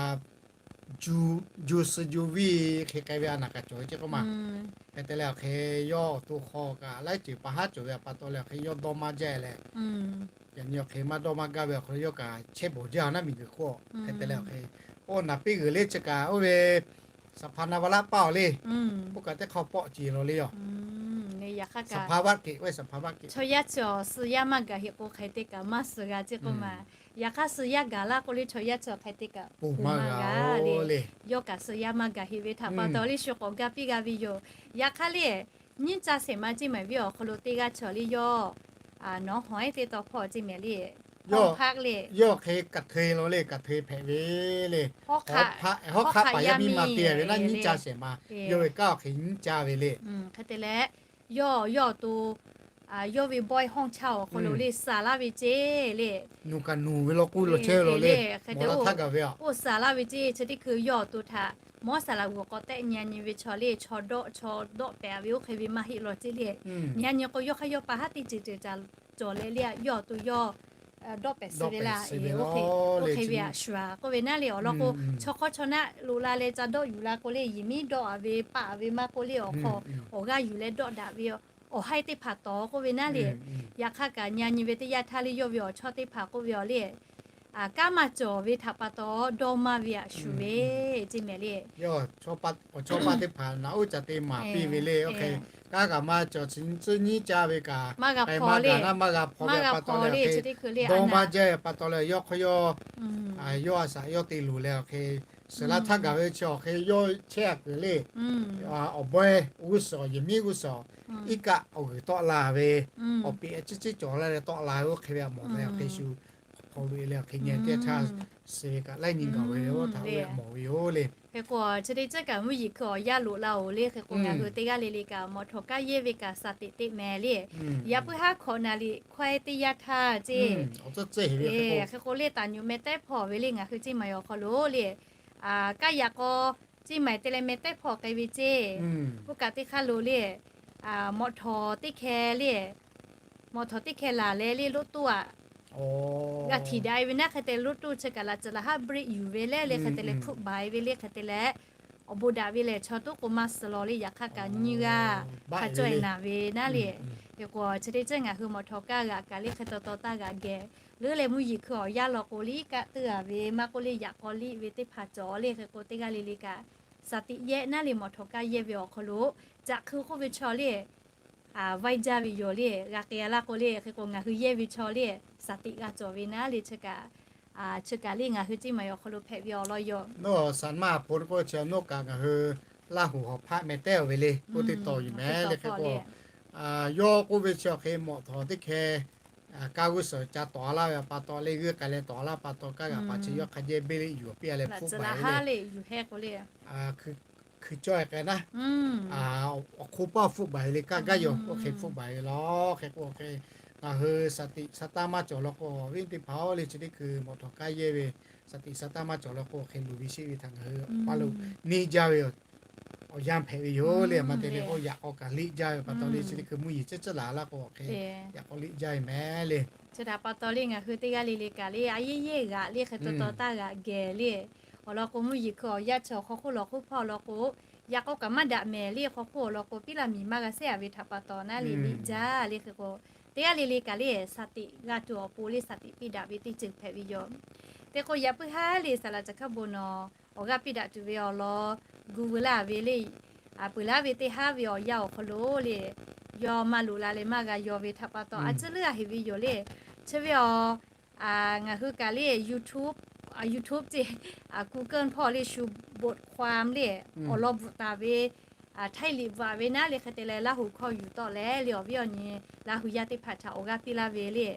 ju suh ju viˇ hk'e k'ai ve a naˍ kaꞈ cawˬ ve ceˇ k'oˆ ma. Hk'e te leh awˬ hk'e yawˇ awˬ to hk'aw kaꞈ laiˉ ceuˬ pa haˉ cawˬ ve a pa taw leh awˬ hk'e yawˇ dawˇ maˇ jaˇ leh, yaꞈ nyi awˬ hk'e maˇ dawˇ maˇ gaˇ ve awˬ hk'aw lo yawˇ kaꞈ chehˇ bawˬ jaˇ a naˉ miˬguiˬ hk'oˆ. Hk'e te leh awˬ hk'e, oˇ naˍ piˇ g'uiˬ le chi kaꞈ oˇ ve สภาวะ paˇ awˬ le, oˇ kaꞈ teˇ hk'aw pawˆ ce law le yoˬ. Yaꞈ hk'aˇ kaꞈ chaw yaˇ chi awˬ suh yaˇ maˇ gaˬ heˆ k'o hk'e te kaꞈ maˇ suh g'a ceˇ k'oˆ ma. Yaꞈ hk'aˇ suh yaˇ gaˬ laˇ k'o le chaw yaˇ chi awˬ hk'e te kaꞈ ponˬ maˇ g'a le. Yawˇ kaꞈ suh yaˇ maˇ gaˬ heˆ ve htaꞈ pa taw le shu k'awꞈ ga piˇ g'a ve yoˬ. Yaꞈ hk'aˇ le nyiˇ ca shehˍ ma ceˇ maˬ viˉ awˬ hk'aw lo teˇ g'aˇ chaw le yawˇ nawˉ hawˬ ehˉ teˇ taw hpawˇ ceˇ mehˍ le. Yawˇ hk'e kaꞈ hteˇ law le, kaꞈ hteˇ hpehꞈ ve le. Hawˉ hk'aˆ paˍ yaˇ miˇ ma te ve naˉ nyiˇ ca shehˍ ma, yawˇ ve kanˉ awˬ hk'e nyiˇ ca ve le. Hk'e te leh yawˇ yawˇ awˬ to yawˇ ve bawehˇ hawˇ chaˇ awˬ hk'aw lo le saˍ laˇ ve ceˇ le. Nawˬ kaꞈ nawˬ ve law k'oˆ law chehˇ ve law le. Hk'e te oˇ saˍ laˇ ve ceˇ chi teˇ hkui yawˇ awˬ to htaꞈ mawˉ saˍ laꞈ g'uiˬ k'awꞈ tehˆ nyi a nyi ve chaw le chaw dawˆ chaw dawˆ pehˍ ve oˇ hk'e ve maˇ heˆ law ceˇ le. Nyi a nyi k'o yawˇ hk'aˇ yawˇ pa haˉ teˇ ceuˬ ceuˬ ca cawˬ leh le yawˇ awˬ to yawˇ dawˆ pehˍ suh ve laˇ. Oˇ hk'e ve a shuˍ a k'oˆ ve naˉ le awˬ lawn k'o chaw hk'awˇ chaw naˆ loꞈ la leh ca dawˆ yuˬ la k'o le yehˬ miˉ dawˆ a ve paˆ a ve maˇ k'oˆ le awˬ hk'aw awˬ g'aˇ yuˬ leh dawˆ daꞈ ve awˬ haiˇ teˇ hpaˍ tawˍ k'oˆ ve naˉ le. Yaꞈ hk'aˇ kaꞈ nyi a nyi ve teˇ yanˇ htaˇ le yawˇ ve awˬ chawˇ teˇ hpaˍ k'oˆ ve awˬ le kanˉ maˇ cawˬ ve htaꞈ pa taw dawˇ maˇ ve a shuˍ ve ceˇ mehˍ le. Awˬ chawˇ paˇ teˇ hpaˍ naꞈ uˉ ca te maˍ piˇ ve le. Oˇ hk'e kanˉ kaꞈ maˇ cawˬ, tcuh nyiˉ caˇ ve kaꞈ k'ai maˇ g'a naˉ maˇ g'a hpaw ve pa taw leh awˬ hk'e dawˇ maˇ jaˇ ve pa taw leh yawˇ hk'aˇ yawˇ yawˇ a shaꞈ yawˇ te luˬ leh awˬ hk'e suhˍ laˇ htaˇ gaˬ ve chi awˬ hk'e yawˇ chehˇ a kuiˬ le. Awˬ bawehˇ g'uˇ suhˍ yehˬ miˉ g'uˇ suhˍ iˉ kaˆ awˬ g'uiˬ tawˆ la ve, awˬ peꞈ ciˉ ciˉ cawˬ la leh tawˆ la ve oˇ hk'e ve a mawˬ leh awˬ hk'e shu hk'aw lo e leh awˬ hk'e nyi teˇ htaˇ suhˍ ve kaꞈ laiˉ nyi gaˬ ve oˇ htaꞈ oˇ ve a mawˬ ve yoˬ le. Hk'e k'o chi teˇ ceuˬ kaꞈ mvuhˇ yeˬ hkui awˬ yanˇ loꞈ la oˬ le. Hk'e k'o ngaˬ hui teˇ g'aˇ le le kaꞈ mawꞈ htawˍ kaˇ yehˇ ve kaꞈ saˍ teꞈ teˇ mehˍ le. Yaꞈ puiˉ haˉ hkawꞈ naˍ liꞈ hkawehˇ teˇ yanˇ htaˇ ceˇ, hk'e k'o le taˍ nyu meh tehˉ hpawˇ ve le ngaˬ hui ceˇ maˬ awˬ hk'aw lo le kaˇ yaꞈ k'aw ceˇ maˬ te leh meh tehˉ hpawˇ k'ai ve ceˇ. Oˇ kaꞈ teˇ hk'aˇ lo le mawꞈ htawˍ teˇ hkeh le mawꞈ htawˍ teˇ hkeh laˬ leh le loˉ toˇ aꞈ g'a htiꞈ daꞈ e ve naˉ hk'e te loˉ toˇ chi kaꞈ laꞈ tcuh laꞈ haˉ break yuˬ ve le le hk'e te leh hpfuhˆ baˬ e ve le hk'e te leh awˬ bon daꞈ ve lehˬ chaw toˉ k'o maˇ suh law le. Yaꞈ hk'aˇ kaꞈ nyiˇ g'aˇ hk'a cawˇ e naˍ ve naˉ le. Hk'e k'o chi teˇ ceuˬ ngaˬ hui mawꞈ htawˍ kaˇ g'aꞈ kaꞈ le hk'e taw taw taˇ g'aꞈ geh leuˉ leh mvuhˇ yeˬ hkui awˬ yanˇ law k'o le iˉ kaˆ teuˇ a ve maˇ k'oˆ le yaꞈ k'aw liˇ ve teˇ hpaˍ cawˬ le. Hk'e k'o teˇ g'aˇ le le kaꞈ saˍ tiꞈ yehˇ naˉ le mawꞈ htawˍ kaˇ yehˇ ve awˬ hk'aw lo caꞈ hkui k'oˆ ve chaw le vaiˇ jaˇ ve yoˬ le. G'a k'ai a laˇ k'o le hk'e k'o ngaˬ hui yehˇ ve chaw le saˍ tiꞈ g'a cawˬ ve naˉ le. Chi kaꞈ chi kaꞈ le ngaˬ hui ceˇ maˬ awˬ hk'aw lo hpehꞈ ve awˬ lawn yoˬ. Nawˬ saˍ maˇ hponˇ k'oˆ chi nawˬ kaꞈ ngaˬ hui Laˇ huˍ hawˍ hpaˆ meh tehˉ ve le k'oˆ teˇ taw yuˬ meh le. Hk'e k'o yawˇ k'oˆ ve chi awˬ hk'e mawꞈ htawˍ teˇ hkeh kaˇ g'uˇ suhˍ ca tawˍ a laˇ ve pa taw le g'uiˇ k'ai leh tawˍ a laˇ pa taw kaˇ g'aꞈ pa chi yawˇ hk'a jehˇ beˇ le yuˬ piˇ a leh hpfuhˆ baˬ ve le. Hkui cawˇ e k'ai naˉ, awˬ hk'oˆ paˇ hpfuhˆ baˬ ve le kaˇ gaˇ yoˬ. Oˇ hk'e hpfuhˆ baˬ ve law. Hk'e k'o hk'e ngaˬ hui saˍ tiꞈ saˍ taˇ maˇ cawˬ law k'o viˉ teˇ hpaˍ-oˬ le chi teˇ hkui mawꞈ htawˍ kaˇ yehˇ ve saˍ tiꞈ saˍ taˇ maˇ cawˬ law k'o hk'e luˬ ve sheˆ ve htaꞈ ngaˬ hui paˇ lo neˇ jaˇ ve awˬ yanˇ hpehꞈ ve yoˬ le. Maˇ te le k'o yaꞈ k'aw kaꞈ liꞈ jaˇ ve pa taw le chi teˇ hkui mvuhˇ yeˬ ciˉ ciˉ laˬ laˇ k'o hk'e yaꞈ k'aw liꞈ jaˇ ve meh le. Chi htaꞈ pa taw le ngaˬ hui teˇ g'aˇ le le kaꞈ le a yehˇ yehˇ g'aꞈ le hk'e taw taw taˇ g'aꞈ geh le awˬ lawn k'o mvuhˇ yeˬ hkui awˬ yanˇ chi awˬ hk'aw hk'oˆ lawˬ hk'oˆ hpawˇ law k'o yaꞈ k'aw kaꞈ maˇ daꞈ mehˍ le. Hk'aw hk'oˆ awˬ lawn k'o piˉ laˇ miˬ maˇ g'a sehˉ a ve htaꞈ pa taw naˉ le liꞈ jaˇ le. Hk'e k'o teˇ g'aˇ le le kaꞈ le saˍ tiꞈ g'a tuˬ awˬ pon le saˍ tiꞈ piˇ daꞈ ve teˇ ceuˬ hpehꞈ ve yoˬ. Te k'o yaꞈ puiˉ haˉ le saˍ laꞈ caˬ hkaˇ bon nawˬ awˬ g'aˇ piˇ daꞈ tuˬ ve awˬ lawn gu veu laˇ ve le, peuˬ laˇ ve teˇ haˉ ve awˬ yanˇ awˬ hk'aw lo le yawˇ maˇ loꞈ la leh maˇ g'a yaw ve htaꞈ pa taw a ciˉ leuˉ a heˍ ve yoˬ le. Chi ve awˬ ngaˬ hui kaꞈ le YouTube, YouTube ceˇ, Google hpawˇ le shu บทความ le awˬ lawn bvuhꞈ taˍ ve htaiˇ liꞈ bvuhꞈ ve naˉ le hk'e te leh Laˇ huˍ hkawˇ yuˬ tawˆ leh le awˬ viˉ awˬ nyi Laˇ huˍ yaˇ teˇ hpaˍ htaꞈ awˬ g'aˇ piˇ laˇ ve le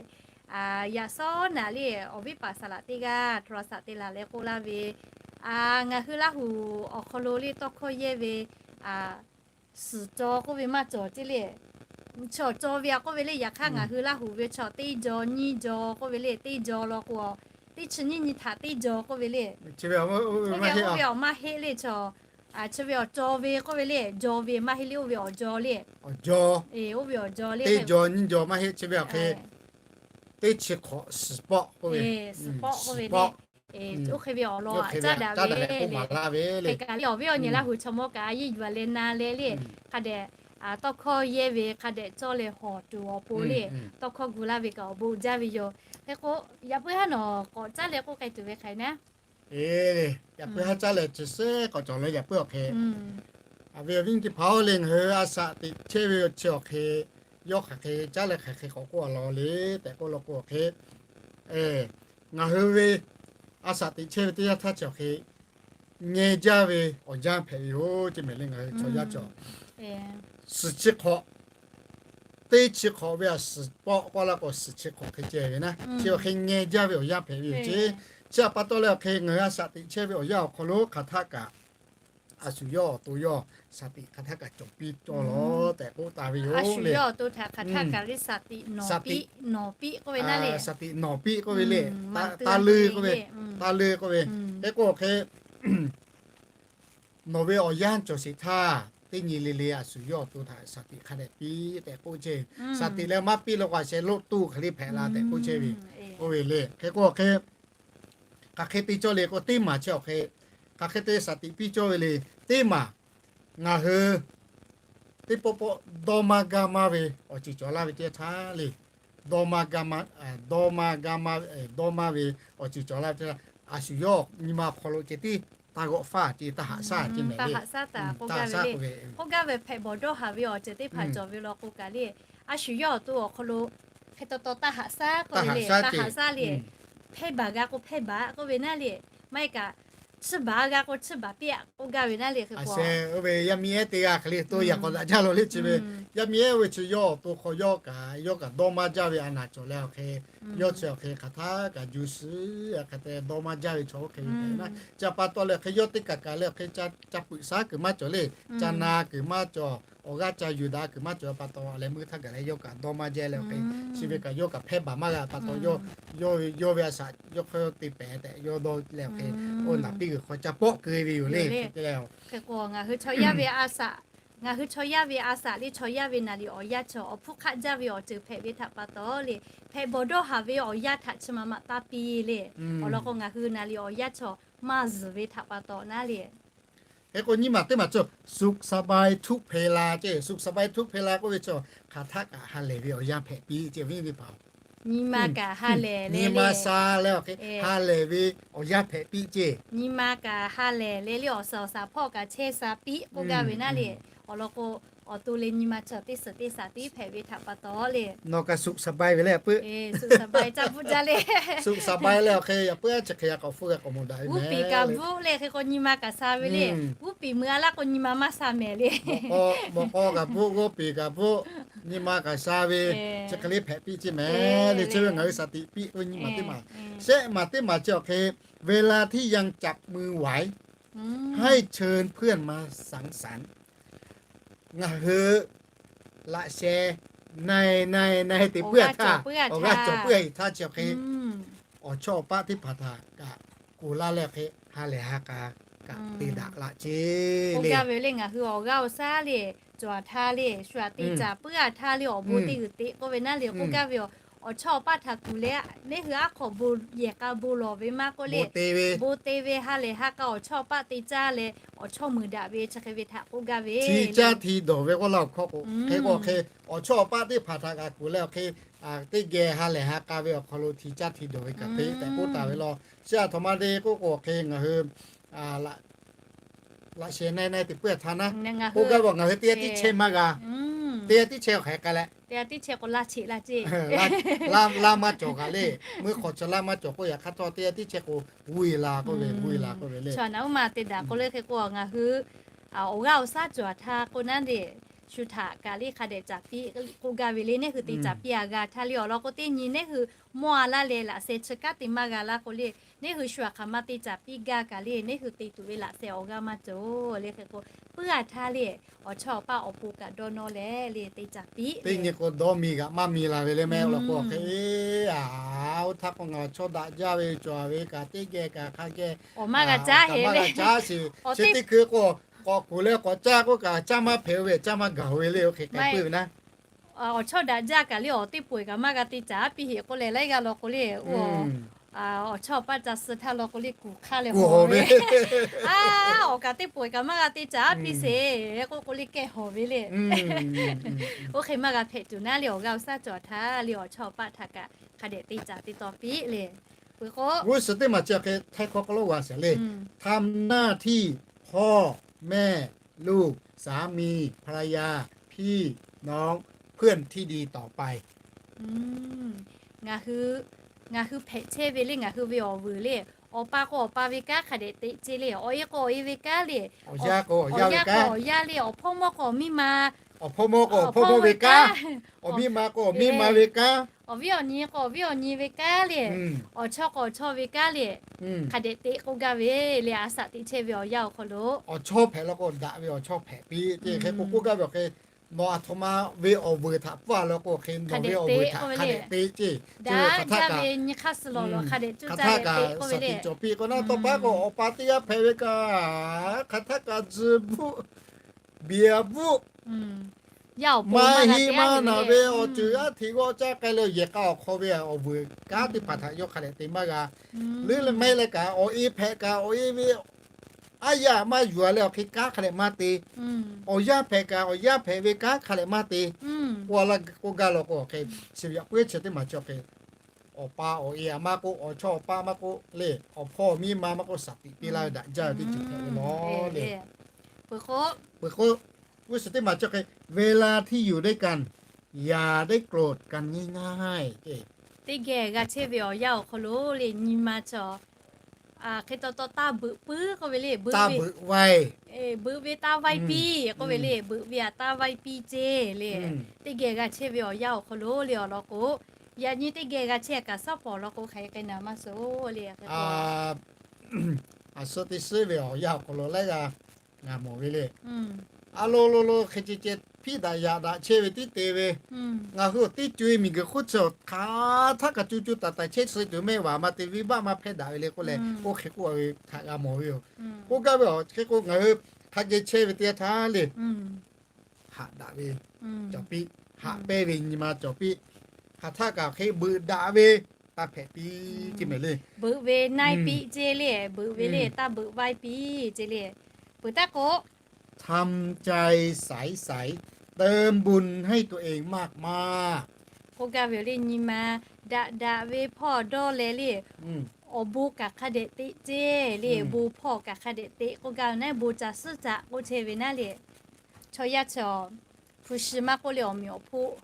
yaꞈ sawˉ naꞈ le awˬ viˉ paˍ saˍ laꞈ teˇ g'aˇ โทรศัพท์ te laˬ leh k'oˆ laˇ ve, ngaˬ hui Laˇ huˍ awˬ hk'aw lo le tawˇ hkawˇ yehˇ ve suhˍ caw k'oˆ ve maˇ cawˬ ceˇ le. Chaw caw ve a k'oˆ ve le, yaꞈ hk'aˇ ngaˬ hui Laˇ huˍ ve chaw teˇ jaw nyiˇ jaw k'oˆ ve le, teˇ jaw law k'o, teˇ chi nyiˇ nyi htaꞈ teˇ jaw k'oˆ ve le. Oˇ ve awˬ maˇ heˆ le chaw, chi ve awˬ caw ve k'oˆ ve le, jaw ve maˇ heˆ le, oˇ ve awˬ jaw le. Oˇ ve awˬ jaw le, teˇ jaw nyiˇ jaw maˇ heˆ, chi ve awˬ hk'e teˇ chi hk'awꞈ suhˍ pawˆ k'oˆ ve, suhˍ pawˆ k'oˆ ve le. Oˇ hk'e ve awˬ lawn caˉ daꞈ ve le. Hk'e kaꞈ le awˬ viˉ awˬ nyi Laˇ huˍ chaw mawˇ kaꞈ a yeˇ yuˬ a leh na leh le, hk'a dehꞈ tawˇ hkawˇ yehˇ ve hk'a dehꞈ cawˇ leh hawˬ tuˬ awˬ pon le, tawˇ hkawˇ gu laˇ ve kaꞈ awˬ bon jaˇ ve yoˬ. Hk'e k'o, yaꞈ puiˉ haˉ nawˬ k'awꞈ caˉ leh k'oˆ k'ai tuˬ ve hk'aˬ hk'e naˉ, yaꞈ puiˉ haˉ caˉ leh chi shehˉ k'awꞈ cawˬ leh yaꞈ puiˉ awˬ hk'e, a ve awˬ viˉ teˇ hpaˍ-oˬ le, ngaˬ hui a shaꞈ teꞈ chehˇ ve awˬ chi awˬ hk'e, yawˇ hk'aˬ hk'e caˉ leh hk'aˬ hk'e k'awꞈ k'oˆ a law le tehꞈ k'oˆ law k'o awˬ hk'e, ngaˬ hui ve a shaꞈ teꞈ chehˇ ve teˇ yanˇ htaˇ chi awˬ hk'e ngeh jaˇ ve awˬ yanˇ hpehꞈ ve yoˬ ceˇ mehˍ le. Ngaˬ hui chaw yaˇ cawˬ suhˍ chi hk'awꞈ, teˇ chi hk'awꞈ ve a suhˍ pawˆ k'oˆ laˇ k'o suhˍ chi hk'awꞈ hk'e ceh ve naˉ, chi awˬ hk'e ngeh jaˇ ve awˬ yanˇ hpehꞈ ve yoˬ ceˇ. Chi a pa taw leh awˬ hk'e ngaˬ hui a shaꞈ teꞈ chehˇ ve awˬ yanˇ awˬ hk'aw lo hk'aˬ htaˆ kaꞈ a shu yawˇ awˬ to yawˇ shaˍ tiꞈ hk'aˬ htaˆ kaꞈ cawˬ piˇ cawˇ law tehꞈ k'oˆ taˍ ve yoˬ le. Nawˬ piˇ k'oˆ ve shaˍ tiꞈ nawˬ piˇ k'oˆ ve le, taˇ leuˇ k'oˆ ve, taˇ leuˇ k'oˆ ve, hk'e k'o hk'e nawˬ ve awˬ yanˇ cawˬ sheˍ htaˇ teˇ nyi le le a shu yawˇ awˬ to htaꞈ shaˍ tiꞈ hk'a dehꞈ piˇ tehꞈ k'oˆ chehˇ ve. Shaˍ tiꞈ leh maˇ piˇ la k'o a sheh loˆ tuˇ hk'e le hpehꞈ la tehꞈ k'oˆ chehˇ ve. Oˇ ve le hk'e k'o hk'e hk'aˬ hk'e te cawˇ le k'o teˇ maˬ chi awˬ hk'e hk'aˬ hk'e te shaˍ tiꞈ piˇ cawˇ ve le. Teˇ maˬ ngaˬ hui teˇ pawˆ pawˆ dawˇ maˇ gaˇ maˇ ve awˬ ceuˬ cawˬ laˇ ve teˇ htaˇ le, dawˇ maˇ gaˇ maˇ, dawˇ maˇ gaˇ maˇ, dawˇ maˇ ve awˬ ceuˬ cawˬ laˇ ve teˇ htaˇ, a shu yawˇ nyi ma awˬ hk'aw lo ceh tiˉ taˇ g'awˆ faˇ ce, taˇ haꞈ shaˉ ce mehˍ le. K'oˆ gaˇ ve hpehꞈ bawˬ dawˇ haˍ ve awˬ ceuˬ teˇ hpaˍ cawˬ ve law k'o kaꞈ le, a shu yawˇ awˬ to awˬ hk'aw lo hk'e taw taw taˇ haꞈ shaˉ k'oˆ ve le, taˇ haꞈ shaˉ le. Hpehˇ baˬ g'a k'o hpehˇ baˬ k'oˆ ve naˉ le, maˇ heˆ kaꞈ chiˇ baˬ g'a k'o chiˇ baˬ piˇ aꞈ k'oˆ gaˇ ve naˉ le. Hk'e k'o ve yaˇ miˇ ehˉ teˇ g'aˇ hk'e le to yaꞈ k'awꞈ daꞈ jaˇ lo le chi ve, yaˇ miˇ ehˉ oˇ ve chi yawˇ awˬ to hk'aw yawˇ kaꞈ yawˇ kaꞈ dawˇ maˇ jaˇ ve a naˍ cawˬ leh awˬ hk'e, yawˇ chi awˬ hk'e hk'aˬ htaˆ kaꞈ juˇ suhˍ hk'e te dawˇ maˇ jaˇ ve chaw oˇ hk'e ve hpehꞈ naˉ. Chi a pa taw leh hk'e yawˇ teˇ kaˬ kaˬ leh awˬ hk'e ca peuˬ shaˉ kuiˬ maˇ cawˬ le, ca na kuiˬ maˇ cawˬ, awˬ g'aˇ ca yuˬ daꞈ kuiˬ maˇ cawˬ a pa taw leh meuˇ htaˇ gaˬ leh yawˇ kaꞈ dawˇ maˇ jaˇ leh awˬ hk'e, chi ve kaꞈ yawˇ kaꞈ hpehˇ baˬ maˇ g'a pa taw, yawˇ ve a shaꞈ yawˇ hk'e te pehˍ tehꞈ yawˇ dawˇ leh awˬ hk'e, oˇ naˍ piˇ g'uiˬ hk'aw ca pawˆ keu ve yoˬ le. Hk'e k'o ngaˬ hui chaw yaˇ ve a shaꞈ, ngaˬ hui chaw yaˇ ve a shaꞈ le chaw yaˇ ve naˍ liꞈ awˬ yanˇ chaw awˬ hpfuhˇ hk'aˆ jaˇ ve awˬ ceuˬ hpehꞈ ve htaꞈ pa taw le, hpehꞈ bawˬ dawˇ haˍ ve awˬ yanˇ htaꞈ chi ma ma taˇ piˇ le. Awˬ lawn k'o ngaˬ hui naˍ liꞈ awˬ yanˇ chaw maˇ zuhˬ ve htaꞈ pa taw naˉ le. Hk'e k'o nyiˇ maˬ teˇ maˬ cawˬ สุขสบายทุกเวลา ce, สุขสบายทุกเวลา k'oˆ ve chaw hk'aˬ htaˆ kaꞈ ha lehˬ ve awˬ yanˇ hpehꞈ piˇ ce ve teˇ hpaˍ. Nyi ma kaꞈ ha lehˬ le, nyi ma sha leh awˬ hk'e ha lehˬ ve awˬ yanˇ hpehꞈ piˇ ce. Nyi ma kaꞈ ha lehˬ le le awˬ suhˍ awˬ shaˍ hpawˇ kaꞈ chehˇ sha piˇ k'oˆ gaˇ ve naˉ le. Awˬ lawn k'o awˬ to le nyi ma chaw teˇ suhˍ teˇ shaˍ tiˉ hpehꞈ ve htaꞈ pa taw le. Nawˬ kaꞈ สุขสบาย ve le a peuˆ. สุขสบาย ca bvuhˆ jaˇ le. สุขสบาย leh awˬ hk'e yaꞈ peuˆ a chi hk'e a k'awꞈ hpfuhˇ g'a k'awꞈ mawˬ daꞈ ve mehˍ. G'uˇ piˍ kaꞈ bvuhˆ le hk'e k'o nyi ma kaꞈ sha ve le. G'uˇ piˍ mui a laˇ k'o nyi ma maˇ sha mehˍ le. Mawꞈ k'aw kaꞈ bvuhˆ, g'uˇ piˍ kaꞈ bvuhˆ, nyi ma kaꞈ sha ve, chi hk'e le hpehꞈ piˇ ce mehˍ le. Chi ve ngaˬ hui shaˍ tiꞈ piˇ k'o nyi ma teˇ maˬ, shehˆ maˬ teˇ maˬ chi awˬ hk'e เวลาที่ยังจับมือไหว ให้เชิญเพื่อนมาสังสรรค์ ngaˬ hui laꞈ sheh na e na e na e te puiˉ a htaˇ, awˬ g'aˇ cawˬ puiˉ a htaˇ chi awˬ hk'e awˬ chawˇ awˬ paˆ teˇ hpaˍ htaꞈ kaꞈ kuˬ laˇ leh awˬ hk'e ha lehˬ ha k'a kaꞈ te daꞈ laꞈ ce le. K'oˆ gaˇ ve le ngaˬ hui awˬ g'aˇ awˬ shaˉ le cawˬ a htaˇ le shu aꞈ te caˍ puiˉ a htaˇ le awˬ bon teˇ g'uiˬ te k'oˆ ve naˉ le. K'oˆ gaˇ ve awˬ chawˇ awˬ paˆ htaꞈ kuˬ leh neˇ hui aˉ hk'awꞈ bon yehˬ k'a bon lawˬ ve maˇ k'oˆ le, bon te ve ha lehˬ ha k'a awˬ chawˇ awˬ paˆ te caˇ leh awˬ chawˇ meuˍ daꞈ ve chi hk'e ve htaꞈ k'oˆ gaˇ ve. Hti caˇ hti dawˬ ve k'oˆ laˇ awˬ hkawˇ k'o, hk'e k'o hk'e awˬ chawˇ awˬ paˆ teˇ hpaˍ htaꞈ kaꞈ kuˬ leh awˬ hk'e teˇ geh ha lehˬ ha k'a ve awˬ hk'aw lo hti caˇ hti dawˬ ve kaꞈ te tehꞈ k'oˆ taˍ ve law. Chi a htoꞈ ma le k'oˆ k'o hk'e ngaˬ hui laꞈ sheh na e na e te puiˉ a htaˇ naˉ, k'oˆ gaˇ ve ngaˬ hui teˇ g'aˇ tiˉ chehˇ maˇ g'a. Teˇ g'aˇ tiˉ chehˇ awˬ hk'aˬ hk'e k'ai leh, teˇ g'aˇ tiˉ chehˇ k'o laˇ cheꞈ laˇ ce, laˇ maˇ cawˬ kaꞈ le, meuˇ hk'awꞈ chi laˇ maˇ cawˬ k'oˆ yaꞈ hk'aˇ htawˇ teˇ g'aˇ tiˉ chehˇ k'o g'uˇ e la k'oˆ ve, g'uˇ e la k'oˆ ve le. Chaw naˍ uˉ ma te daꞈ k'o le hk'e k'o ngaˬ hui awˬ g'aˇ awˬ shaˉ cawˬ a htaˇ k'o naˉ le, shu htaꞈ kaꞈ le hk'a dehꞈ caˍ piˇ k'oˆ gaˇ ve le. Neˇ hui te caˍ piˇ a g'a htaˇ le awˬ lawn k'o, teˇ nyi neˇ hui mawˇ a laˇ leh laꞈ sheh chi kanˉ te maˇ g'a laˇ k'o le, neˇ hui shu htaꞈ hk'aˬ ma te caˍ piˇ gaˇ kaꞈ le, neˇ hui te tuˬ ve laꞈ sheh awˬ g'aˇ maˇ cawˬ le. Hk'e k'o, puiˉ a htaˇ le, awˬ chawˇ awˬ paˇ awˬ pon kaꞈ dawˇ nawˇ leh le te caˍ piˇ. Teˇ nyi k'o dawˇ mi g'aꞈ maˇ mi la ve le mehˆ law k'o, hk'e a, oˇ htaˇ k'o ngaˬ awˬ chawˇ daꞈ jaˇ ve cawˬ ve kaꞈ teˇ geh kaꞈ hk'a geh awˬ maˇ g'a caˉ, maˇ g'a caˉ sheˍ. Chi teˇ hkui k'o, k'awꞈ kuˬ leh k'awꞈ caˇ k'oˆ kaꞈ caˇ maˇ hpehꞈ ve, caˇ maˇ gaˬ ve le. Oˇ hk'e k'ai puiˉ ve naˉ, awˬ chawˇ daꞈ jaˇ kaꞈ le awˬ teˇ pawehˬ kaꞈ maˇ g'a te caˍ piˇ heˍ k'oˆ leh laiˉ g'aˇ law k'o le, oˇ awˬ chawˇ awˬ paˇ ca suh htaˇ law k'o le kuˬ hk'aˇ leh hawˬ ve. A, awˬ kaꞈ teˇ pawehˬ kaꞈ maˇ g'a te caˍ piˇ sheˍ k'oˆ k'o le kehˬ hawˬ ve le. Oˇ hk'e maˇ g'a hpehꞈ tuˬ naˉ le awˬ g'aˇ awˬ shaˉ cawˬ htaˇ le awˬ chawˇ awˬ paˇ htaꞈ kaꞈ hk'a dehꞈ te caˍ te taw piˇ le. Peuˬ k'o, g'uˇ suhˍ teˇ maˬ chi hk'e htaiˇ hkawˇ k'aw lo g'a sheˍ le, ทำหน้าที่พ่อแม่ลูก สามีภรรยา พี่น้อง เพื่อนที่ดีต่อไป ngaˬ hui hpehꞈ chehˇ ve le ngaˬ hui ve awˬ vuiˬ le, awˬ pa k'o awˬ pa ve kanˉ hk'a dehꞈ te ce le, awˬ e k'o awˬ e ve kanˉ le, awˬ yaˇ k'o awˬ yaˇ le, awˬ hpawˇ mawˇ k'o awˬ miˇ ma, awˬ hpawˇ mawˇ k'o awˬ hpawˇ mawˇ ve kanˉ, awˬ miˇ ma k'o awˬ miˇ ma ve kanˉ, awˬ viˉ awˬ nyi k'o awˬ viˉ awˬ nyi ve kanˉ le, awˬ chawˇ k'o awˬ chawˇ ve kanˉ le, hk'a dehꞈ te k'oˆ gaˇ ve le. A shaꞈ teꞈ chehˇ ve awˬ yanˇ awˬ hk'aw lo awˬ chawˇ hpehꞈ law k'o daꞈ ve awˬ chawˇ hpehꞈ piˇ ce hk'e k'o k'oˆ gaˇ ve awˬ hk'e, nawˬ aˬ htoꞈ ma ve awˬ vuiˬ htaꞈ pfuhˇ a law k'o hk'e nawˬ ve awˬ vuiˬ htaꞈ hk'a dehꞈ te ce, hk'aˬ htaˇ kaꞈ, hk'aˬ htaˇ kaꞈ shaˍ tiꞈ cawˬ piˇ k'o naˉ, tawˇ paˉ k'o awˬ pa teˇ g'aˇ hpehꞈ ve kaꞈ, hk'aˬ htaˇ kaꞈ tzuhˬ bvuhˆ, biˍ bvuhˆ, maˇ heˆ maˇ naˬ ve awˬ ceuˬ g'aˇ hteꞈ g'awˇ caˇ k'ai leh yehˬ k'a awˬ hk'aw ve awˬ vuiˬ kanˉ teˇ hpaˍ htaꞈ yawˇ hk'a dehꞈ te maˇ g'a. Leuˉ leh maˇ heˆ leh kaꞈ awˬ e hpehꞈ kaꞈ awˬ e ve aˉ yaˇ maˇ yuˬ a leh awˬ hk'e kanˉ hk'a dehꞈ maˇ te. Awˬ yaˇ hpehꞈ kaꞈ awˬ yaˇ hpehꞈ ve kanˉ hk'a dehꞈ maˇ te. K'oˆ a laˇ k'oˆ gaˇ law k'o hk'e, chi ve yaꞈ puiˉ chi teˇ maˬ chi hk'e, awˬ pa awˬ e a maˇ k'oˆ, awˬ chawˇ awˬ paˇ maˇ k'oˆ le, awˬ hpawˇ awˬ miˇ ma maˇ k'oˆ, shaˍ tiꞈ piˇ laˇ ve daꞈ jaˇ ve teˇ ceuˬ hpehꞈ ve law le. Peuˬ k'o, g'uˇ suhˍ teˇ maˬ chi hk'e, เวลาที่อยู่ด้วยกัน อย่าได้โกรธกันง่ายๆ Teˇ geh g'a chehˇ ve awˬ yanˇ awˬ hk'aw lo le nyi ma chaw hk'e taw taw taˇ beuꞈ puiˉ k'oˆ ve le, beuꞈ ve, beuꞈ ve taˇ vaiˇ piˇ k'oˆ ve le, beuꞈ ve aꞈ taˇ vaiˇ piˇ ce le. Teˇ geh g'a chehˇ ve awˬ yanˇ awˬ hk'aw lo le awˬ lawn k'o, yaꞈ nyi teˇ geh g'a chehˇ kaꞈ shaˉ pawˍ lawn k'o hk'aˬ hk'e k'ai na maˇ suh le. A suh teˇ suhˉ ve awˬ yanˇ awˬ hk'aw lo laiˉ g'aˇ ngaˬ mawˬ ve le. A lo lo lo hk'e ce ce hpiˇ daꞈ yaꞈ daꞈ chehˇ ve tiˉ te ve, ngaˬ hui awˬ teˇ co e miˬguiˬ hk'oˆ chi hk'aˬ htaˇ kaꞈ co co taiˍ taiˍ chehˇ suh tuˬ mehˆ vaˬ ma te venˇbaˆ maˇ hpehˇ daꞈ ve le k'oˆ leh, oˇ hk'e k'oˆ ve htaꞈ g'a mawˬ ve yoˬ. K'oˆ gaˇ ve awˬ hk'e k'o ngaˬ hui hk'a geh chehˇ ve teˇ yanˇ htaˇ le, haꞈ daꞈ ve cawˬ piˇ, haꞈ pehnˇ ve nyi ma cawˬ piˇ, hk'aˬ htaˇ kaꞈ hk'e beuꞈ daꞈ ve taˇ hpehꞈ piˇ ce mehˍ le. Beuꞈ ve naiˇ piˇ ce le, beuꞈ ve le taˇ beuꞈ vaiˇ piˇ ce le. Peuˬ taˇ k'o ทำใจใสๆ เติมบุญให้ตัวเองมากๆ K'oˆ gaˇ ve le nyi ma daꞈ daꞈ ve hpawˇ dawˇ leh le, awˬ bon kaꞈ hk'a dehꞈ teꞈ ce le, bon hpawˇ kaꞈ hk'a dehꞈ teꞈ k'oˆ gaˇ ve naˉ, bon caˬ suhˉ caꞈ k'oˆ chehˇ ve naˉ le. Chaw yaˇ chaw hpu shi maˇ k'oˆ le awˬ meꞈ awˬ hpoˆ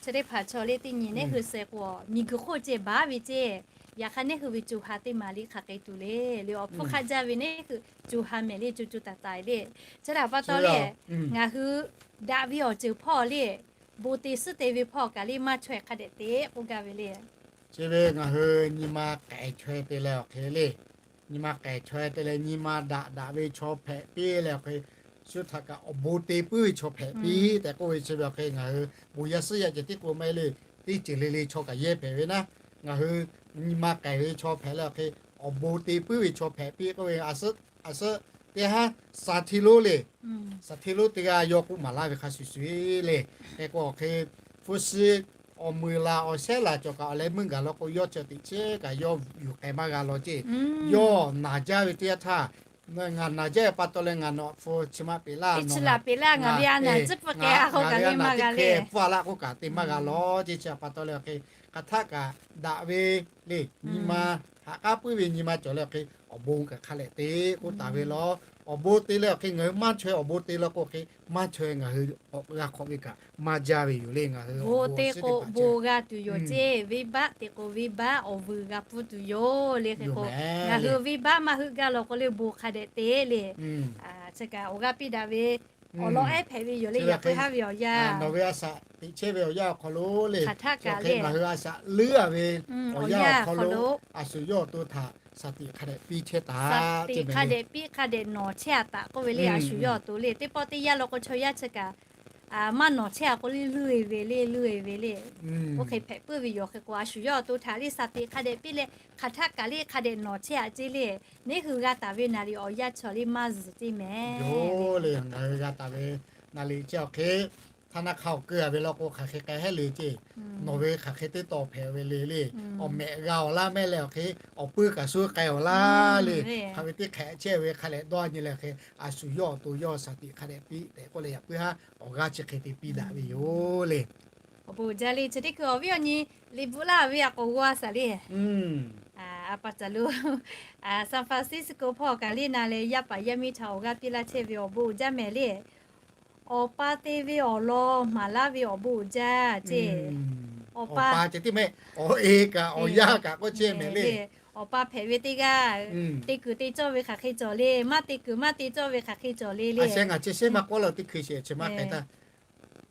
chi teˇ hpaˍ chaw le teˇ nyi neˇ hui suh k'o, miˬguiˬ hk'oˆ ceh baˉ ve ce. Yaꞈ hk'aˇ neˇ hui ve co ha teˇ maˍ le hk'aˬ hk'e tuˬ le, le awˬ hpfuhˇ hk'aˆ jaˇ ve neˇ hui co ha mehˍ le co co taiˍ taiˍ le. Chi htaꞈ pa taw le, ngaˬ hui daꞈ ve awˬ ceuˬ hpawˇ le, bon te suhˉ te ve hpawˇ kaꞈ le maˇ chaweh hk'a dehꞈ te k'oˆ gaˇ ve le. Chi ve ngaˬ hui nyi ma k'ehˬ chaweh te leh awˬ hk'e le, nyi ma k'ehˬ chaweh te leh nyi ma daꞈ daꞈ ve chaw hpehꞈ piˇ leh awˬ hk'e, shu htaꞈ kaꞈ awˬ bon te puiˉ ve chaw hpehꞈ piˇ tehꞈ k'oˆ ve chi ve awˬ hk'e ngaˬ hui bon yaˇ suhˉ yaˇ ceh tiˉ k'o maˇ heˆ le, teˇ ceuˬ le le chaw kaꞈ yehˇ hpehꞈ ve naˉ, ngaˬ hui nyi ma k'ehˬ ve chaw hpehꞈ leh awˬ hk'e, awˬ bon te puiˉ ve chaw hpehꞈ piˇ k'oˆ ve, a suhˉ teˇ haˉ shaˍ hti lonˉ le, shaˍ hti lonˉ teˇ g'aˇ yawˇ k'oˆ maˍ laˇ ve hk'a shuˍ shuˍ le. Hk'e k'o awˬ hk'e, hpu shi awˬ meuˍ laˬ awˬ shehˉ laˬ cawˬ kaꞈ awˬ leh meuˇ gaˬ law k'o yawˇ chi teꞈ chehˇ kaꞈ yawˇ yuˬ k'ai maˇ g'a law ce. Yawˇ naˬ jaˇ ve teˇ yanˇ htaˇ, ngaˬ naˬ jaˇ ve pa taw leh ngaˬ nawˬ hpu chi ma peꞈ laˇ, ngaˬ ve a naˬ teˇ hkeh pfuhˇ a laˇ k'oˆ kaꞈ te maˇ g'a law ce. Chi pa taw leh awˬ hk'e, hk'aˬ htaˆ kaꞈ daꞈ ve le nyi ma, haꞈ k'aˉ puiˉ ve nyi ma cawˬ leh awˬ hk'e, awˬ bon kaꞈ hk'a lehꞈ te k'oˆ taˍ ve law. Awˬ bon te leh awˬ hk'e ngaˬ hui maˇ chaweh awˬ bon te law k'o hk'e, maˇ chaweh ngaˬ hui awˬ g'a hk'awꞈ ve kaꞈ maˇ jaˇ ve yoˬ le. Ngaˬ hui bon te k'o bon g'a tuˬ yoˬ ce, venˇbaˆ te k'o venˇbaˆ awˬ vuiˬ g'a pfuhˇ tuˬ yoˬ le. Hk'e k'o ngaˬ hui venˇbaˆ maˇ heuˆ gaˇ law k'o le bon hk'a dehꞈ te le. Chi kaꞈ awˬ g'aˇ piˇ daꞈ ve awˬ lawn ehˉ hpehꞈ ve yoˬ le. Yaꞈ k'o haˉ ve awˬ yanˇ, nawˬ ve a shaꞈ teꞈ chehˇ ve awˬ yanˇ awˬ hk'aw lo le, hk'aˬ htaˇ kaꞈ le ngaˬ hui a shaꞈ leuˉ a ve awˬ yanˇ awˬ hk'aw lo, a shu yawˇ awˬ to htaꞈ shaˍ tiꞈ hk'a dehꞈ piˇ chehˇ taˍ, hk'a dehꞈ piˇ hk'a dehꞈ nawˬ chehˇ a taˍ k'oˆ ve le. A shu yawˇ awˬ to le teˇ pawˆ teˇ yanˇ law k'o chaw yaˇ chi kaꞈ maˇ nawˬ chehˇ a k'o le, luˇ e ve le, luˇ e ve le. Oˇ hk'e hpehꞈ puiˉ ve yoˬ. Hk'e k'o a shu yawˇ awˬ to htaꞈ le shaˍ tiꞈ hk'a dehꞈ piˇ leh, hk'aˬ htaˇ kaꞈ le hk'a dehꞈ nawˬ chehˇ a ceˇ le. Neˇ hui g'a taˍ ve naˍ riˍ awˬ yanˇ chaw le maˇ zuhˬ ceˇ mehˍ le. Ngaˬ hui g'a taˍ ve naˍ riˍ chi awˬ hk'e, htaˇ naˇ hk'a awˬ keu a ve law k'o hk'aˬ hk'e k'ai hehˉ le ceˇ. Nawˬ ve hk'aˬ hk'e teˇ taw hpehꞈ ve le le. Awˬ mehꞈ g'a awˬ laˇ mehˆ leh awˬ hk'e, awˬ puiˇ kaꞈ suh k'ai awˬ laˇ le. Hk'aˬ ve teˇ hk'ehꞈ chehˇ ve hk'a lehꞈ dawˇ nyi leh hk'e, a shu yawˇ awˬ to yawˇ shaˍ tiꞈ hk'a dehꞈ piˇ tehꞈ k'oˆ leh yaꞈ puiˉ haˉ awˬ g'aˇ chi hk'e te piˇ daꞈ ve yoˬ le. Awˬ bon uiˍ jaˇ le. Chi teˇ hkui awˬ viˉ awˬ nyi liꞈ bvuhꞈ laˇ ve a k'awꞈ g'aw a shaˍ le. A pa caˬ lo San Francisco hpawˇ kaꞈ le na leh yaˇ paˍ yaˇ miˇ htaꞈ awˬ g'aˇ piˇ laˇ chehˇ ve awˬ bon uiˍ jaˇ mehˍ le. Awˬ pa te ve awˬ lawn maˍ laˇ ve awˬ bon uiˍ jaˇ ceˇ. Awˬ pa, awˬ e kaꞈ awˬ yaˇ kaꞈ k'oˆ chehˇ mehˍ le. Awˬ pa hpehꞈ ve teˇ g'aˇ, te kuiˬ te cawˇ ve hk'aˬ hk'e cawˬ le, maˇ te kuiˬ maˇ te cawˇ ve hk'aˬ hk'e cawˬ le le. A sheh ngaˬ chi shehˇ maˇ k'awˉ la teˇ hkui sheˍ chi maˇ k'ai htaˇ,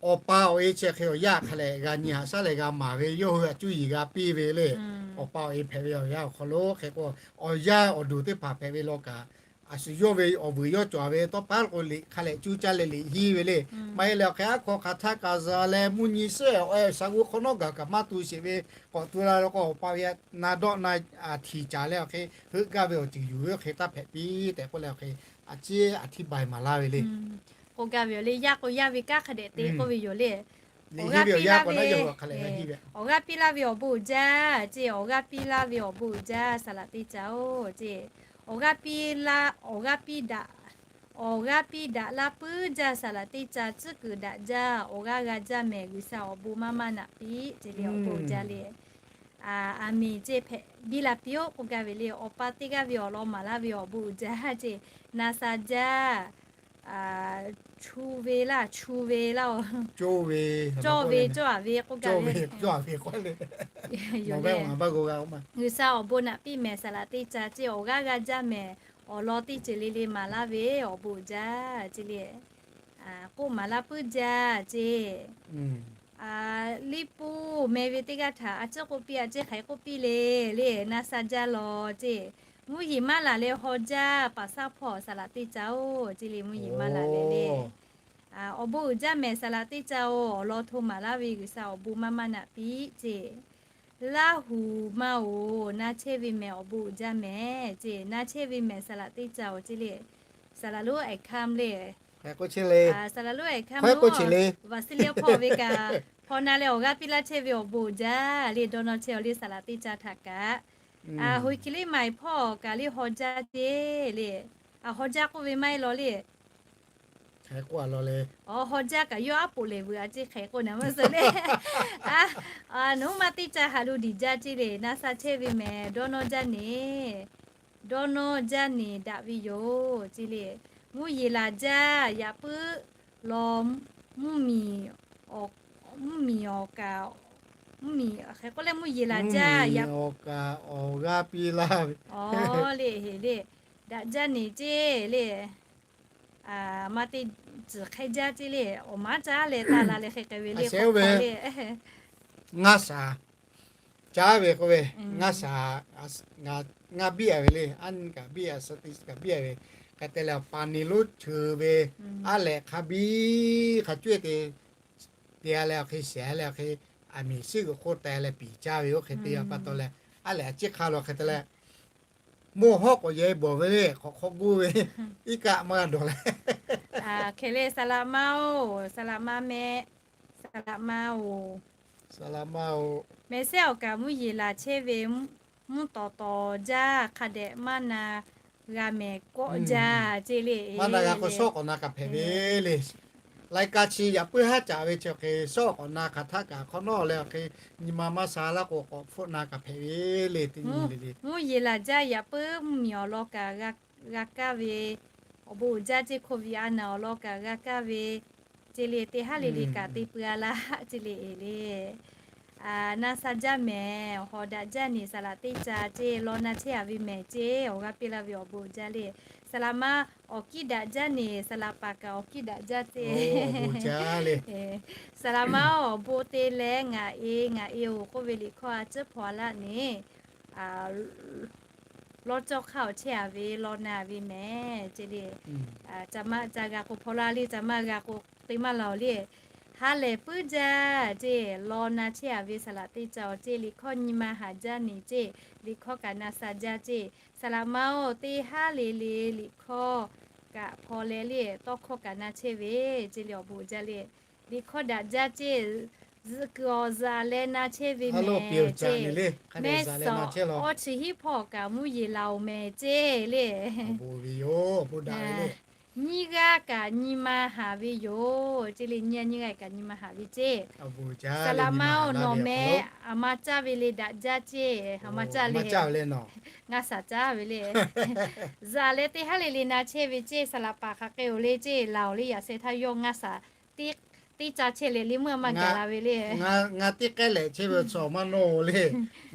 awˬ pa awˬ e chi hk'e awˬ yaˇ hk'a lehꞈ g'a nyi haꞈ shaˉ leh g'a maˍ ve yawˇ hui a cuˇ yiˍ g'a piˇ ve le. Awˬ pa awˬ e hpehꞈ ve awˬ yanˇ awˬ hk'aw lo hk'e k'o, awˬ yaˇ awˬ duˬ teˇ hpaˍ hpehꞈ ve law kaꞈ, a shu yawˇ ve awˬ vuiˬ yawˇ cawˬ ve tawˇ paˉ k'o liꞈ hk'a lehꞈ cuˇ caˇ leh liꞈ hiˇ ve le. Maˇ heˆ leh awˬ hk'e aˉ hkaw hk'aˬ htaˇ kaꞈ zuhˬ leh mvuhˇ nyi suhˉ awˬ e shaˍ g'u hk'awꞈ nawˉ gaˬ kaꞈ maˇ tu sheˍ ve, k'awꞈ tu la la k'o awˬ pa ve na dawˆ na htiˍ caˍ leh awˬ hk'e heuˆ gaˇ ve awˬ ceuˬ yuˬ ve awˬ hk'e taˇ hpehꞈ piˇ tehꞈ k'oˆ leh awˬ hk'e, a ciˉ a htiˇ baiˬ maˍ laˇ ve le. K'oˆ gaˇ ve yoˬ le, yaˇ k'o yaˇ ve kanˉ hk'a dehꞈ te k'oˆ ve yoˬ le. Awˬ g'aˇ piˇ laˇ ve, awˬ g'aˇ piˇ laˇ ve awˬ bon uiˍ jaˇ ceˇ. Awˬ g'aˇ piˇ laˇ ve awˬ bon uiˍ jaˇ, saˍ laꞈ teˇ ca-oˬ ceˇ. Awˬ g'aˇ piˇ laˇ, awˬ g'aˇ piˇ daꞈ, awˬ g'aˇ piˇ daꞈ laˇ puiˉ jaˇ, saˍ laꞈ teˇ ca tcuhˉ kuiˬ daꞈ jaˇ, awˬ g'aˇ g'a jaˇ mehˍ, G'uiˬsha awˬ bon maˇ maˇ naꞈ piˇ ceˇ le. Awˬ bon uiˍ jaˇ le. Aˬ miˍ ceˇ hpehꞈ biˇ la piˇ-oˆ k'oˆ gaˇ ve le. Awˬ pa teˇ g'aˇ ve awˬ lawn maˍ laˇ ve awˬ bon uiˍ jaˇ ceˇ. Na sha jaˇ, chu ve laˇ, chu ve laˇ-oˬ, cawˇ ve, cawˇ a ve k'oˆ gaˇ ve, G'uiˬsha awˬ bon naꞈ piˇ mehˍ, saˍ laꞈ teˇ ca ceˇ. Awˬ g'aˇ g'a jaˇ mehˍ, awˬ lawn teˇ ceuˬ le le maˍ laˇ ve awˬ bon uiˍ jaˇ ceˇ le. K'oˆ maˍ laˇ puiˉ jaˇ ceˇ. Liˇ puˇ meh ve teˇ g'aˇ htaꞈ a ciˉ k'oˆ piˇ, a ciˉ hk'aˬ hk'e k'oˆ piˇ le le, na sha jaˇ law ceˇ. Mvuhˇ yeˬ maˇ laˬ leh haw jaˇ, paˍ saˉ hpawˇ saˍ laꞈ teˇ ca-oˬ ceˇ le. Mvuhˇ yeˬ maˇ laˬ leh le, awˬ bon uiˍ jaˇ mehˍ, saˍ laꞈ teˇ ca-oˬ, awˬ lawn hto maˍ laˇ ve G'uiˬsha awˬ bon maˇ maˇ naꞈ piˇ ceˇ. Laˇ huˍ maˇ-oˬ, na chehˇ ve mehˍ, awˬ bon uiˍ jaˇ mehˍ ceˇ. Na chehˇ ve mehˍ, saˍ laꞈ teˇ ca-oˬ ceˇ le. Saˍ laꞈ lonˉ Aˍhkaˇ le, saˍ laꞈ lonˉ Aˍhkaˇ, Vaˍsiˇliˇ hpawˇ ve kaꞈ hpaw na leh awˬ g'aˇ piˇ laˇ chehˇ ve awˬ bon uiˍ jaˇ le. Dawˇ nawˇ chehˇ-oˬ le, saˍ laꞈ teˇ ca htaꞈ kaꞈ. Hoiˍ kiˍ liˇ maiˍ hpawˇ kaꞈ le haw jaˇ ceˇ le. Haw jaˇ k'oˆ ve maˇ heˆ law le. Haw jaˇ kaꞈ yawˇ aˉ poꞈ lehˬ vuiˬ a ceˇ hk'e k'oˆ na maˇ suh le. Nawˬ hui ma teˇ ca haꞈ lo diˬ jaˇ ceˇ le. Na sha chehˇ ve mehˍ, dawˇ nawˇ jaˇ neˍ, dawˇ nawˇ jaˇ neˍ daꞈ ve yoˬ ceˇ le. Mvuhˇ yeˬ laˬ jaˇ, yaꞈ puiˉ law mvuhˇmiˬ, mvuhˇmiˬ awˬ kaˍ, mvuhˇmiˬ hk'e k'oˆ leh mvuhˇ yeˬ laˬ jaˇ, yaꞈ awˬ kaˍ awˬ g'aˇ piˇ laˇ ve le, heˍ le, daꞈ jaˇ neˍ ceˇ le. Ma te tcuhˍ hk'e jaˇ ceˇ le. Awˬ maˉ caˉ leh taˇ la leh hk'e k'ai ve le, k'oˆ ve le. Ngaˇ shaˍ caˉ ve k'oˆ ve, ngaˇ shaˍ, ngaˇ biˇ a ve le. Aˉ nyi kaꞈ biˇ a, suh teˇ kaꞈ biˇ a ve. Hk'e te leh awˬ pa neˇ lonˉ cheu ve, aˉ lehꞈ hk'a biˇ hk'a cuˇ te te a leh awˬ hk'e shehˍ leh awˬ hk'e, aˬ miˍ shiˉ g'uiˬ hk'oˆ teh leh piˍ caˇ ve oˇ hk'e te a pa taw leh, aˉ lehꞈ a ciˉ hk'a lo hk'e te leh, mawˇ hawˉ k'awꞈ yehˬ bawˬ ve le, k'awꞈ hk'awꞈ guˇ ve, iˉ kaˆ maˇ g'a dawˬ leh. Hk'e le, saˍ laꞈ ma-oˬ, saˍ laꞈ ma meh, saˍ laꞈ ma-oˬ, saˍ laꞈ ma-oˬ, mehˍ sehˉ awˬ kaˍ mvuhˇ yeˬ laˬ chehˇ ve, mvuhˇ tawˍ tawˍ jaˇ, hk'a dehꞈ maˇ na g'a mehˍ kawˆ jaˇ ceˇ le. Maˇ na g'a k'o shawˉ k'awꞈ na kaꞈ hpehꞈ ve le. Laiˉ kaˆ chi yaꞈ puiˉ haˉ caꞈ ve chi awˬ hk'e shawˉ k'awꞈ na hk'aˬ htaˆ kaꞈ hk'awꞈ nawˉ leh awˬ hk'e, nyi ma maˇ sha laˇ k'o k'awꞈ hpfuhˆ na kaꞈ hpehꞈ ve le. Teˇ nyi le le, mvuhˇ yeˬ laˬ jaˇ yaꞈ puiˉ mvuhˇmiˬ awˬ lawn kaꞈ g'a kaˇ ve, awˬ bon uiˍ jaˇ ceˇ, hko viꞈ a naˬ awˬ lawn kaꞈ g'a kaˇ ve ceˇ le. Teˇ haˉ le le kaꞈ te pui a laˇ ceˇ le, e le. Na sha jaˇ mehˍ, hawˍ daꞈ jaˇ neˍ, saˍ laꞈ teˇ ca ceˇ, law na chehˇ a ve mehˍ ceˇ, awˬ g'aˇ piˇ laˇ ve awˬ bon uiˍ jaˇ le. Saˍ laꞈ ma awˬ kiˇ daꞈ jaˇ neˬ, saˍ laꞈ paˍ kaꞈ awˬ kiˇ daꞈ jaˇ ceˇ. Saˍ laꞈ ma-oˬ, awˬ bon te leh ngaˬ e, ngaˬ e-oˬ k'oˆ ve liꞈ hkawˇ a ciˉ hpaw a laˇ neˬ, lawˇ cawˇ hk'aˇ awˬ chehˇ a ve law na ve mehˍ ceˇ le. Caˬ ma caˬ g'a k'o hpaw la le, caˬ ma g'a k'o te maˇ la-oˬ le. Ha lehˬ puiˉ jaˇ ceˇ, law na chehˇ a ve saˍ laꞈ teˇ ca awˬ ceˇ, liꞈ hkawˇ nyi ma haˍ jaˇ neˬ ceˇ, liꞈ hkawˇ kaꞈ na sha jaˇ ceˇ. Saˍ laꞈ ma-oˬ, teˇ haˉ le le liꞈ hkawˇ kaꞈ hpaw leh le, tawˇ hkawˇ kaꞈ na chehˇ ve ceˇ le, awˬ bon jaˇ le. Liꞈ hkawˇ daꞈ jaˇ ceˇ, zuhꞈ kuiˬ awˬ zuhꞈ leh na chehˇ ve mehˍ ceˇ. Mehˆ suhˍ awˇ chi hiˉ hpawˇ kaꞈ mvuhˇ yeˬ laˬ-oˬ mehˍ ceˇ le. Nyiˇ g'aˇ kaꞈ nyi ma haˍ ve yoˬ ceˇ le, nyiˇ g'aˇ nyiˇ g'aˇ kaꞈ nyi ma haˍ ve ceˇ. Saˍ laꞈ ma-oˬ, nawˬ mehˍ aˬ ma caˇ ve le daꞈ jaˇ ceˇ, aˬ ma caˇ le. Ngaˇ shaˍ caˇ ve le. Zuhꞈ leh teˇ haˉ le le na chehˇ ve ceˇ, saˍ laꞈ paˍ hk'aˬ hk'e-oˬ le ceˇ, laˬ-oˬ le, yaꞈ sheh htaˇ yawˇ ngaˇ shaˍ teˇ caˇ chehˇ leh le meuˇ maˇ gaˬ la ve le. Ngaˇ teˇ k'ehˉ lehꞈ chehˇ ve chaw maˇ nawˇ-oˬ le.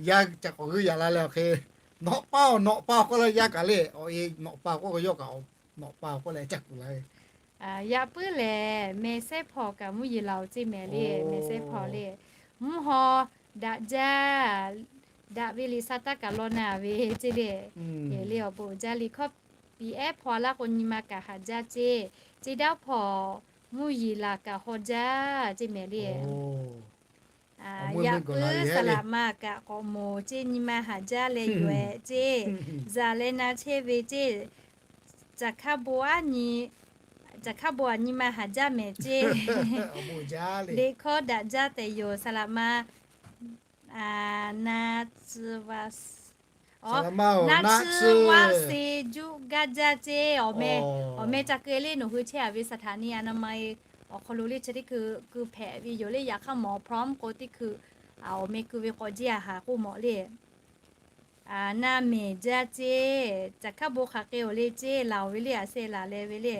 Yaˇ ca k'awꞈ g'uiˇ yaꞈ la leh awˬ hk'e, nawꞈ paˇ-oˬ, nawꞈ paˇ-oˬ k'oˆ leh yaˇ kaꞈ le, awˬ e nawꞈ paˇ-oˬ k'oˆ ve, yawˇ kaꞈ nawꞈ paˇ-oˬ k'oˆ leh ca kuˬ la ve. Yaꞈ puiˉ lehˬ, mehˬ sehˉ hpawˇ kaꞈ mvuhˇ yeˬ laˬ-oˬ ceˇ mehˍ le, mehˬ sehˉ hpawˇ le. Mvuhˇ haw daꞈ jaˇ, daꞈ ve liꞈ sha taˇ kaꞈ law na ve ceˇ le. Le awˬ bon jaˇ, liꞈ hkawˇ piˍ ehˉ hpaw laˇ k'o nyi ma kaꞈ haˍ jaˇ ceˇ. Ceˇ daˇ hpawˇ mvuhˇ yeˬ laˬ kaꞈ haw jaˇ ceˇ mehˍ le. Yaꞈ puiˉ saˍ laꞈ ma kaꞈ k'awꞈ moˍ ceˇ, nyi ma haˍ jaˇ leh yoˬ-ehˍ ceˇ. Zuhꞈ leh na chehˇ ve ceˇ. Caˬ hkaˇ bon aˉ nyi, caˬ hkaˇ bon aꞈ nyi ma haˍ jaˇ mehˍ ceˇ. Liꞈ hkawˇ daꞈ jaˇ tehꞈ yoˬ, saˍ laꞈ ma. Na tcuh va, na tcuh va se juˇ gaˇ jaˇ ceˇ. Awˬ meh, awˬ meh ca keu le, nawˬ hui chehˇ a ve สถานีอนามัย awˬ hk'aw lo le chi teˇ hkui keu hpehꞈ ve yoˬ le. Yaꞈ hk'aˇ mawˬ พร้อม k'o teˇ hkui awˬ meh keu ve k'awꞈ jiˇ a haˍ k'oˆ mawˬ le. Na mehˍ jaˇ ceˇ, caˬ hkaˇ bon hk'aˬ hk'e-oˬ le ceˇ, laˬ-oˬ ve le, aˬ seh laˬ leh ve le.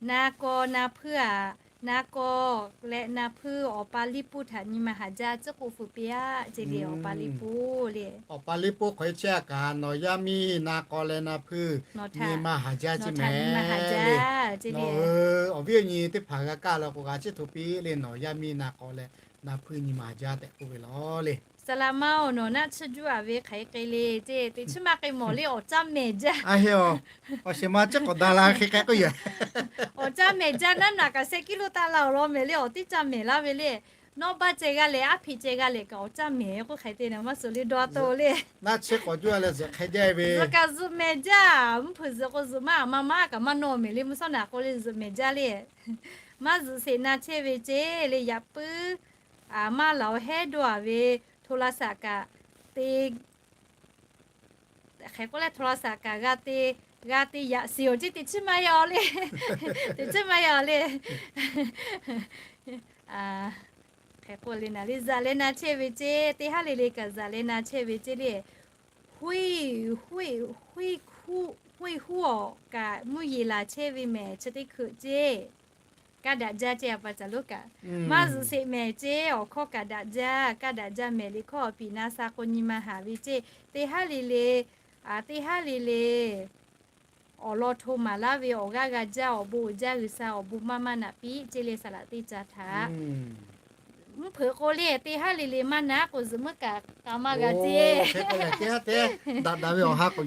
Na kaw na hpuiˇ aꞈ, na kaw leh na hpuiˇ awˬ pa liˇ puˇ htaꞈ nyi ma haˍ jaˇ ciˉ k'oˆ fuiˍ piˇ aꞈ ceˇ le, awˬ pa liˇ puˇ le. Awˬ pa liˇ puˇ hk'aw e chehˇ a kaꞈ nawˬ yaˇ miˇ na kaw leh na hpuiˇ nyi ma haˍ jaˇ ceˇ mehˍ le. Nawˬ hui awˬ viˉ awˬ nyi teˇ hpaˍ g'a kaˇ la k'o g'a ciˉ hto piˇ le, nawˬ yaˇ miˇ na kaw leh na hpuiˇ nyi ma haˍ jaˇ tehꞈ k'oˆ ve law le. Saˍ laꞈ ma-oˬ, nawˬ naˆ tsuhˇ juˇ a ve hk'aˬ hk'e le ceˇ, teˇ chiˉ maˇ k'e mawˬ le, awˬ caˇ mehˍ jaˇ. Awˬ shehˍ ma ciˉ k'awꞈ da la hk'e k'ai k'oˆ yaꞈ. Awˬ caˇ mehˍ jaˇ naˉ naꞈ kaꞈ sheh kiˉ lo taˆ la awˬ lawn mehˍ le, awˬ teˇ caˇ mehˍ laˇ ve le. Nawˉ baˆ ceh g'a leh, aˉ hpeꞈ ceh g'a leh kaꞈ awˬ caˇ mehˍ k'oˆ hk'aˬ hk'e te na maˇ suh le dawˇ a to le. Naˆ tsuhˇ k'awꞈ juˇ a leh zuhꞈ hk'e jaˇ ve. Zuhꞈ kaꞈ zuhꞈ mehˍ jaˇ, mvuhˇ hpeuꞈ zuhꞈ k'o zuhꞈ maˇ maˇ maˇ kaꞈ maˇ nawˇ mehˍ le, mvuhˇ shawˉ naꞈ k'o le zuhꞈ mehˍ jaˇ le. Maˇ zuhꞈ sheˍ na chehˇ ve ceˇ le, yaꞈ puiˉ maˇ laˬ-oˬ hehˉ dawˇ a ve โทรศัพท์ kaꞈ te hk'e k'oˆ leh โทรศัพท์ kaꞈ g'a te, g'a te yaꞈ shiˍ awˬ ceˇ teˇ chiˉ maˇ yaw le. Teˇ chiˉ maˇ yaw le. Hk'e k'oˆ le naˍ le, zuhꞈ leh na chehˇ ve ceˇ, teˇ haˉ le le kaꞈ zuhꞈ leh na chehˇ ve ceˇ le. Huiˇ, huiˇ, huiˇ huˉ-awˬ kaꞈ mvuhˇ yeˬ laˬ chehˇ ve mehˍ chi teˇ hkui ceˇ. Kaˇ daꞈ jaˇ ceˇ, a pa caˬ lo kaꞈ maˇ zuhꞈ sheˍ mehˍ ceˇ, awˬ hkawˇ kaꞈ daꞈ jaˇ, kaˇ daꞈ jaˇ mehˍ. Liꞈ hkawˇ awˬ piˍ na sha k'o nyi ma haˍ ve ceˇ. Teˇ haˉ le le, teˇ haˉ le le awˬ lawn hto maˍ laˇ ve awˬ g'aˇ g'a jaˇ, awˬ bon uiˍ jaˇ, G'uiˬsha awˬ bon maˇ maˇ naꞈ piˇ ceˇ le, saˍ laꞈ teˇ ca htaꞈ. Mvuhˇ hpeuꞈ k'o le, teˇ haˉ le le maˇ naˉ k'o zuhꞈ meuˇ kaꞈ k'a maˇ g'a ceˇ. Teˇ haˉ te daꞈ daꞈ ve awˬ ha k'o,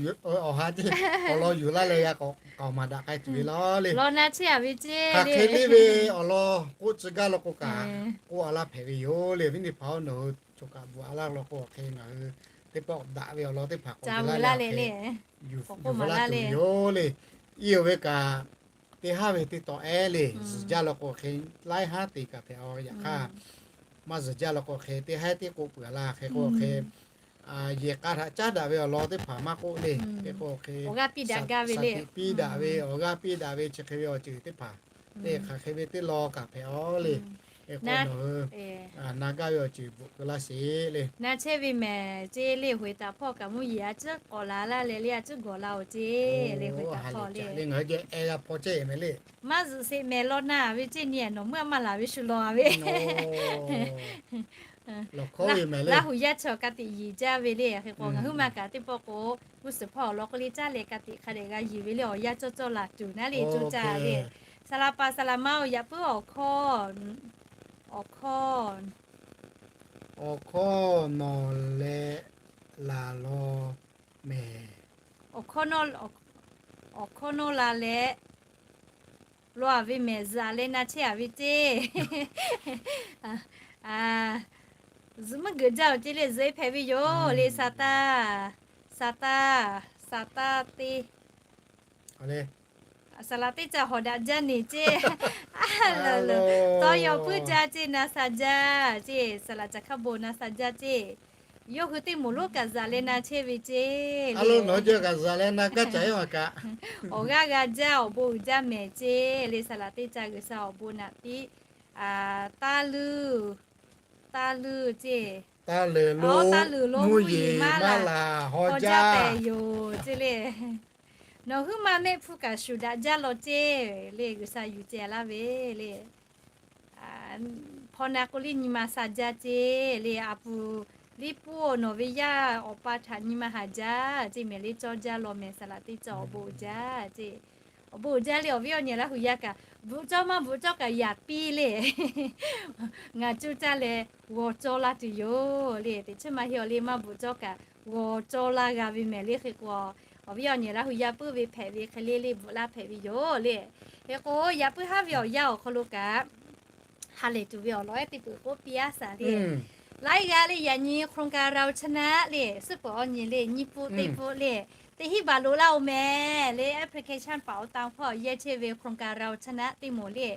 awˬ ha ceˇ, awˬ lawn yuˬ laˇ leh g'a k'awꞈ maˍ daꞈ k'ai tuˬ ve law le. Law na chehˇ a ve ceˇ. Hk'aˬ hk'e le ve awˬ lawn k'oˆ tcuh gaˇ law k'o kaꞈ k'oˆ a laˇ hpehꞈ ve yoˬ le. Viˉ nyi hpaˍ-oˬ, nawˬ hui choˬ kaꞈ bvuhꞈ a laˇ law k'o hk'e ngaˬ hui teˇ pawˆ daꞈ ve awˬ lawn teˇ hpaˍ k'awꞈ la leh yuˬ laˇ tuˬ yoˬ le. Iˉ oˬ ve kaꞈ teˇ haˉ ve teˇ tawꞈ ehˉ le, zuhꞈ jaˇ law k'o hk'e laiˉ haˉ te kaꞈ hpehꞈ-aw. Yaꞈ hk'aˇ maˇ zuhꞈ jaˇ law k'o hk'e teˇ haˉ teˇ k'oˆ peuˬ a laˇ hk'e k'o hk'e, yehˬ k'a htaꞈ caˉ daꞈ ve awˬ lawn teˇ hpaˍ maˇ k'oˆ le. Hk'e k'o hk'e, awˬ g'aˇ piˇ daꞈ gaˇ ve le, piˇ daꞈ ve awˬ g'aˇ piˇ daꞈ ve chi hk'e ve awˬ ceuˬ teˇ hpaˍ, teˇ hk'aˬ hk'e ve teˇ law kaꞈ hpehꞈ-aw le. Hk'e k'o nawˬ hui na gaˇ ve awˬ ceuˬ bvuhꞈ keu laˇ sheˍ le. Na chehˇ ve mehˍ ceˇ le, hoꞈ e taˍ hpawˇ kaꞈ mvuhˇ yeˬ a ciˉ k'awꞈ la laˇ leh le, a ciˉ gawˬ la-oˬ ceˇ le, hoꞈ e taˍ hpawˇ le. Ngaˬ hui jehˬ e g'a hpawˇ chehˇ mehˍ le. Maˇ zuhꞈ sheˍ mehˍ law na ve ceˇ, nyi a nawˬ meuˇ a maˇ laˬ ve shu law a ve. Laˇ huˍ yaˇ chaw ka tiꞈ yiˍ jaˇ ve le. Hk'e k'o ngaˬ huiˉ ma kaꞈ teˇ pawˆ k'o, g'uˇ suhˍ hpawˇ awˬ lawn k'o le caˇ leh ka tiꞈ hk'a dehꞈ g'a yiˍ ve le, awˬ yanˇ cawˇ cawˇ laˬ tuˬ naˉ le, co caˇ le. Saˍ laˍ paˍ saˍ laˍ ma-oˬ, yaꞈ puiˉ awˬ hkawˇ, awˬ hkawˇ, awˬ hkawˇ nawˬ leh laˬ law mehˍ. Awˬ hkawˇ, awˬ hkawˇ nawˇ la leh, law-a ve mehˍ, zuhꞈ leh na chehˇ-a ve ceˇ. Zuhꞈ mvuhˇ geuꞈ jaˇ-oˬ ceˇ le, zuhꞈ-e hpehꞈ ve yoˬ le. Saˍ taˇ, saˍ taˇ, saˍ taˇ teˇ, saˍ laˍ teˇ ca hawˍ daꞈ jaˇ neˬ ceˇ. Tawˇ yaw puiˉ jaˇ ceˇ, na sha jaˇ ceˇ, saˍ laˍ caˬ hkaˇ bon na sha jaˇ ceˇ. Yawˇ hui teˇ moˍ lonˉ kaꞈ zuhꞈ leh na chehˇ ve ceˇ. Awˬ g'aˇ g'a jaˇ, awˬ bon uiˍ jaˇ mehˍ ceˇ le. Saˍ laˍ teˇ ca G'uiˬsha awˬ bon naꞈ piˇ. Taˇ leuˇ, taˇ leuˇ ceˇ, taˇ leuˬ lo, mvuhˇ yeˬ maˇ laˬ, haw jaˇ tehꞈ yoˬ ceˇ le. Nawˬ huiˉ ma mehˆ hpu kaꞈ shuˍ daꞈ jaˇ law ceˇ le, G'uiˬsha yuˬ ceh laˇ ve le. Hpaw na k'o le nyi ma sha jaˇ ceˇ le, a puˍ liˇ puˇ-oˬ, nawˬ ve yaˇ awˬ pa htaꞈ nyi ma haˍ jaˇ ceˇ, mehˍ le cawˇ jaˇ law mehˍ, saˍ laˍ teˇ ca awˬ bon uiˍ jaˇ ceˇ. Awˬ bon uiˍ jaˇ le, awˬ viˉ awˬ nyi laˇ huˍ yaˇ kaꞈ bvuhꞈ cawˇ maˇ bvuhꞈ cawˇ kaꞈ yaꞈ piˇ le. Ngaˬ cuˇ caˇ leh g'aw cawˇ laˇ tuˬ yoˬ le. Teꞈ chiˉ maˇ heˆ awˬ le, maˇ bvuhꞈ cawˇ kaꞈ g'aw cawˇ laˇ g'a ve mehˍ le. Hk'e k'o, awˬ viˉ awˬ nyi laˇ huˍ yaˇ puiˉ ve hpehꞈ ve hk'e le le bvuhꞈ laˇ hpehꞈ ve yoˬ le. Hk'e k'o, yaꞈ puiˉ haˉ ve awˬ yanˇ awˬ hk'aw lo kaꞈ ha lehˬ tuˬ ve awˬ lawn ehˉ teˇ peuˬ k'oˆ piˇ-a shaˍ le. Laiˉ g'aˇ le yaꞈ nyi โครงการเราชนะ le, suhˉ peuˬ awˬ nyi le, nyiˇ puˆ teˇ puˆ le, teˇ hinˉ baꞈ loꞈ laˇ-oˬ mehˍ le. Application paˍ awˬ tan hpawˇ yehˇ chehˇ ve โครงการเราชนะ teˇ moˍ le,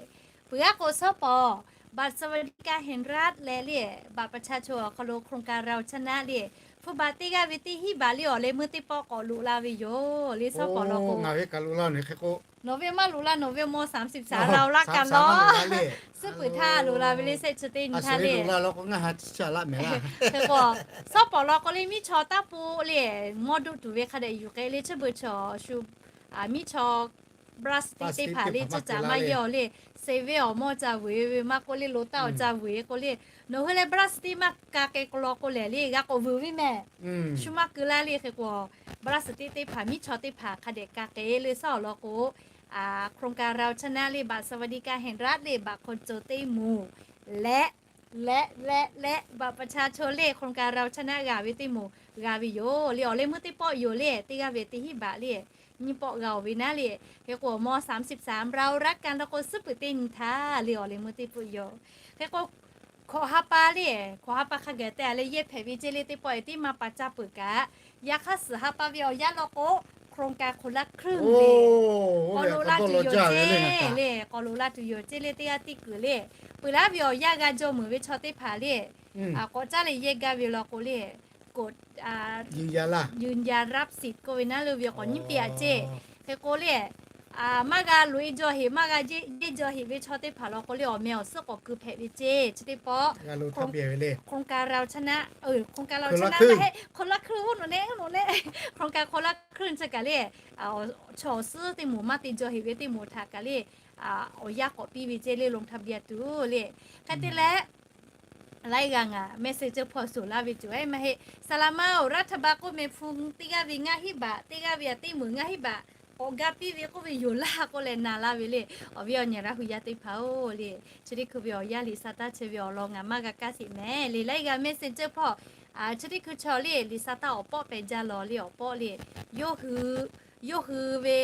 peuˬ aˉ k'o shawˉ pawˍ บัตรสวัสดิการแห่งรัฐ leh le, บัตรประชาชน awˬ hk'aw lo โครงการเราชนะ le, hpu baꞈ teˇ g'aˇ ve teˇ hinˉ baꞈ le awˬ leh meuˇ teˇ pawˆ k'awꞈ loꞈ la ve yoˬ le. Shawˉ pawˍ law k'o, nawˬ ve kaꞈ loꞈ la nawˬ hk'e k'o, nawˬ ve maˇ loꞈ la, nawˬ ve maw สามสิบสาม เรารักกัน law, suhˉ peuˬ htaˇ loꞈ la ve le, shehˆ chi teˇ nyi htaˇ le. Hk'e k'o, shawˉ pawˍ law k'o le miˉ chaw taˇ po le, mawˇ duˆ tuˬ ve hk'a dehꞈ yuˬ k'ai le, chi beuꞈ chaw shu miˉ chaw บราซิล teˇ hpaˍ le, chi caꞈ maˇ yehˇ awˬ le, se ve awˬ mawˇ ca vuiˬ ve maˇ k'oˆ le, lo taˇ awˬ ca vuiˬ k'o le, nawˬ hui leh บราซิล maˇ ka k'ai k'o law k'o lehˬ le, g'a k'awꞈ vuiˬ ve mehˍ. Shu maˇ keu laˇ le. Hk'e k'o, บราซิล teˇ hpaˍ miˉ chaw teˇ hpaˍ hk'a dehꞈ ka k'ai le, shawˉ awˬ lawn k'o, โครงการเราชนะ le, บัตรสวัสดิการแห่งรัฐ le, บัตรคนจน teˇ moˍ leh, leh leh leh บัตรประชาชน le, โครงการเราชนะ g'a ve teˇ moˍ g'a ve yoˬ le. Awˬ leh meuˇ teˇ pawˆ yoˬ le, teˇ g'aˇ ve teˇ hinˉ baꞈ le, nyiˇ pawˆ g'a-oˬ ve naˉ le. Hk'e k'o, maw สามสิบสาม เรารักกัน law k'o, suhˉ peuˬ teˇ nyi htaˇ le, awˬ leh meuˇ teˇ pawˆ yoˬ. Hk'e k'o, hkawꞈ ha pa le, hkawꞈ ha pa hk'a gaˬ te-a leh yehˇ hpehꞈ ve ceˇ le, teˇ pawˆ-e tiˉ maˇ pa caˇ peuˬ kaꞈ, yaꞈ hk'aˇ suhˍ ha pa ve awˬ yanˇ law k'o, โครงการคนละครึ่ง le, k'awꞈ loꞈ la tuˬ yoˬ ceˇ le, k'awꞈ loꞈ la tuˬ yoˬ ceˇ le, teˇ g'aˇ tiˇ kuiˬ le. Peuˬ laˇ ve awˬ yanˇ g'a jaw meuˍ ve chaw teˇ hpaˍ le, k'awꞈ caˇ leh yehˇ gaˇ ve law k'o le, กด ยืนยันรับสิทธิ์ k'oˆ ve naˉ le ve k'awꞈ nyiˉ piˇ-a ceˇ. Hk'e k'o le, maˇ g'a loꞈ-e jaw heꞈ, maˇ g'a yehˇ jaw heꞈ ve chaw teˇ hpaˍ law k'o le, awˬ meh awˬ suhˉ k'awꞈ keu hpehꞈ ve ceˇ. Chi teˇ pawˆ โครงการเราชนะ โครงการเราชนะ คนละครึ่ง โครงการคนละครึ่ง chi kaꞈ le, chaw awˬ suhˉ teˇ moˍ maˇ te jaw heꞈ ve teˇ moˍ htaꞈ kaꞈ le, awˬ yanˇ k'awꞈ piˇ ve ceˇ le, ลงทะเบียน tuˬ le. Hk'e te leh, laiˉ g'aˇ ngaˬ message hpawˇ suhˍ laˇ ve cuˬ-e maˇ heˆ. Saˍ laˍ ma-oˬ, รัฐบาล k'oˆ meh hpu teˇ g'aˇ ve ngaˇ hinˉ baꞈ, teˇ g'aˇ ve aꞈ teˇ meunˍ ngaˇ hinˉ baꞈ k'awꞈ ga piˇ ve k'oˆ ve yoˬ laˇ k'oˆ leh na laˇ ve le. Awˬ viˉ awˬ nyi laˇ hui yaˇ teˇ hpaˍ-oˬ le, chi teˇ hkui ve awˬ yanˇ liꞈ sa taˇ chehˇ ve awˬ lawn ngaˬ maˇ g'a kaˇ sheˍ mehˍ le. Laiˉ g'aˇ message hpawˇ, chi teˇ hkui chaw le, liꞈ sa taˇ awˬ pawˆ pehꞈ jaˇ law le, awˬ pawˆ le, yawˇ hui ve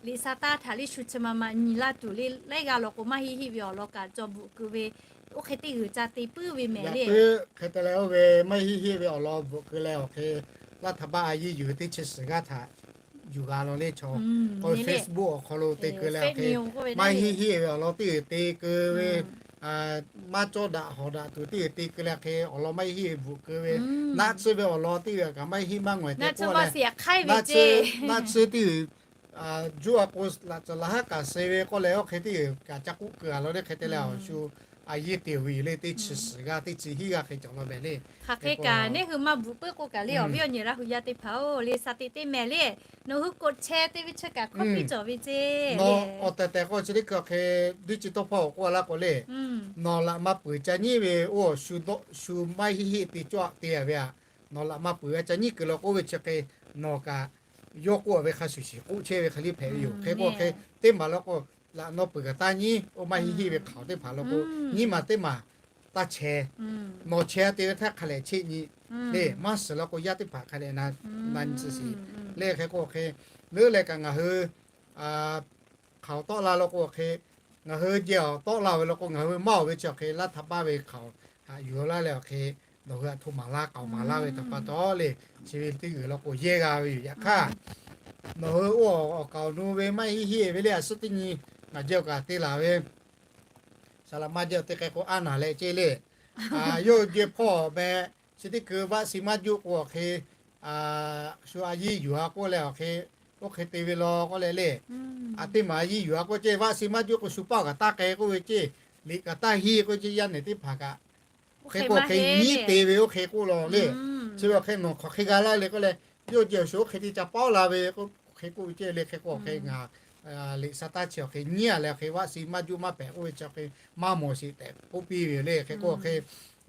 liꞈ sa taˇ htaꞈ le shu chi ma ma nyi laˇ tuˬ le, laiˉ g'aˇ law k'o maˇ heˆ heˆ ve awˬ lawn kaꞈ cawˬ bvuhꞈ keu ve, oˇ hk'e teˇ g'uiˬ ca te puiˉ ve mehˍ le. Hk'e te leh oˇ ve maˇ heˆ heˆ ve awˬ lawn bvuhꞈ keu leh awˬ hk'e, รัฐบาล a yiˇ yuˬ ve teˇ chi suhˍ g'aˇ htaꞈ yuˬ g'a law le chaw. Facebook awˬ hk'aw lo te keu leh awˬ hk'e, maˇ heˆ heˆ ve awˬ lawn teˇ g'uiˬ te keu ve, maˇ cawˇ daꞈ hawˍ daꞈ tuˬ teˇ g'uiˬ te keu leh awˬ hk'e, awˬ lawn maˇ heˆ heˆ bvuhꞈ keu ve, naˆ tsuhˇ ve awˬ lawn teˇ g'uiˬ kaꞈ maˇ heˆ maˇ ngawˬ te k'oˆ leh, naˆ tsuhˇ teˇ g'uiˬ juˇ a k'o laꞈ tcuhˍ laˬ haˉ kaꞈ suh ve k'oˆ leh, oˇ hk'e teˇ g'uiˬ kaꞈ ca k'oˆ keu a law le. Hk'e te leh awˬ shu a yehˇ te ve yoˬ le. Teˇ chi suhˍ g'aˇ teˇ chi hiˉ g'aˇ hk'e cawˬ la mehˍ le. Hk'aˬ hk'e kaꞈ neˇ hui maˇ bvuhꞈ puiˉ k'o kaꞈ le, awˬ viˉ awˬ nyi Laˇ hu yaˇ teˇ hpaˍ-oˬ le, shaˍ tiꞈ teˇ mehˍ le, nawˬ hui กดแชร์ te ve chi kaꞈ hkawˇ piˇ cawˬ ve ceˇ le. Awˬ tehˬ tehˬ k'o chi teˇ hkui hk'e, diˇ chi tawˇ hpawˇ awˬ k'oˆ a laˇ k'o le, nawˬ laꞈ maˇ peuˬ ca nyiˉ ve oˇ shu maˇ heˆ heˆ te cawˇ te a ve aꞈ, nawˬ laꞈ maˇ peuˬ a ca nyiˉ kuiˬ la k'oˆ ve chi hk'e, nawˬ kaꞈ yawˇ k'oˆ a ve hk'a shuˍ shiˍ k'oˆ chehˇ ve hk'e le hpehꞈ ve yoˬ. Hk'e k'o hk'e, teˇ maˬ la k'o, laꞈ nawˬ peuˬ kaꞈ taˇ nyiˉ, oˇ maˇ heˆ heˆ ve hk'aoˍ teˇ hpaˍ la k'o, nyiˉ maˬ teˇ maˬ taˇ chehˇ. Nawˬ chehˇ a te ve htaˇ hk'a lehˬ cheˆ nyi le, maˇ shiˍ la k'o yaˇ teˇ hpaˍ hk'a lehˬ na nyi tcuh shiˍ le. Hk'e k'o hk'e, leuˉ leh kaꞈ ngaˬ hui hk'aoˍ tawˆ la la k'o hk'e, ngaˬ hui jehˬ awˬ tawˆ la ve la k'o, ngaˬ hui maˇ oˬ ve chi awˬ hk'e laˇ htaꞈ paˇ ve hk'aoˍ haꞈ yuˬ laˇ leh awˬ hk'e, nawˬ hui htaꞈ hto maˍ laˇ k'aoˍ maˍ laˇ ve htaꞈ pa taw le, chi ve teˇ g'uiˬ la k'o yehˇ g'a ve yoˬ. Yaꞈ hk'aˇ, nawˬ hui oˇ awˬ kaˍ awˬ nu ve maˇ heˆ heˆ ve le, a suhˉ teˇ nyi ngaˬ jehˬ awˬ kaꞈ te laˬ ve, saˍ laꞈ maˇ jehˬ awˬ te k'ai k'o a naˍ leh ceˇ le. Yawˇ hui jehˬ hpawˇ meh, chi teˇ hkui vaˆ si maˇ juˆ k'o awˬ hk'e, shu a yiˇ yuˬ a k'oˆ leh awˬ hk'e, oˇ hk'e te ve law k'oˆ leh le. A teˇ maˬ a yiˇ yuˬ a k'oˆ ceˇ, vaˆ si maˇ juˆ k'o shu paˇ kaꞈ taˇ k'ai k'oˆ ve ceˇ, liꞈ kaꞈ taˇ henˇ k'oˆ ceˇ, yaˇ nehˬ teˇ hpaˍ kaꞈ hk'e k'o hk'e nyiˉ te ve oˇ hk'e k'oˆ law le. Chi ve awˬ hk'e nawˬ hk'aˬ hk'e g'a laˇ le k'oˆ leh, yawˇ jehˬ awˬ shu oˇ hk'e te ca paˉ la ve k'o, hk'e k'oˆ ve ceˇ le. Hk'e k'o hk'e ngaˬ liꞈ sa taˇ chi awˬ hk'e nyiˉ a leh awˬ hk'e vaˆ si maˇ juˆ maˇ pehꞈ k'oˆ ve chi awˬ hk'e maˇ mawˬ sheˍ tehꞈ k'oˆ piˇ ve yoˬ le. Hk'e k'o hk'e,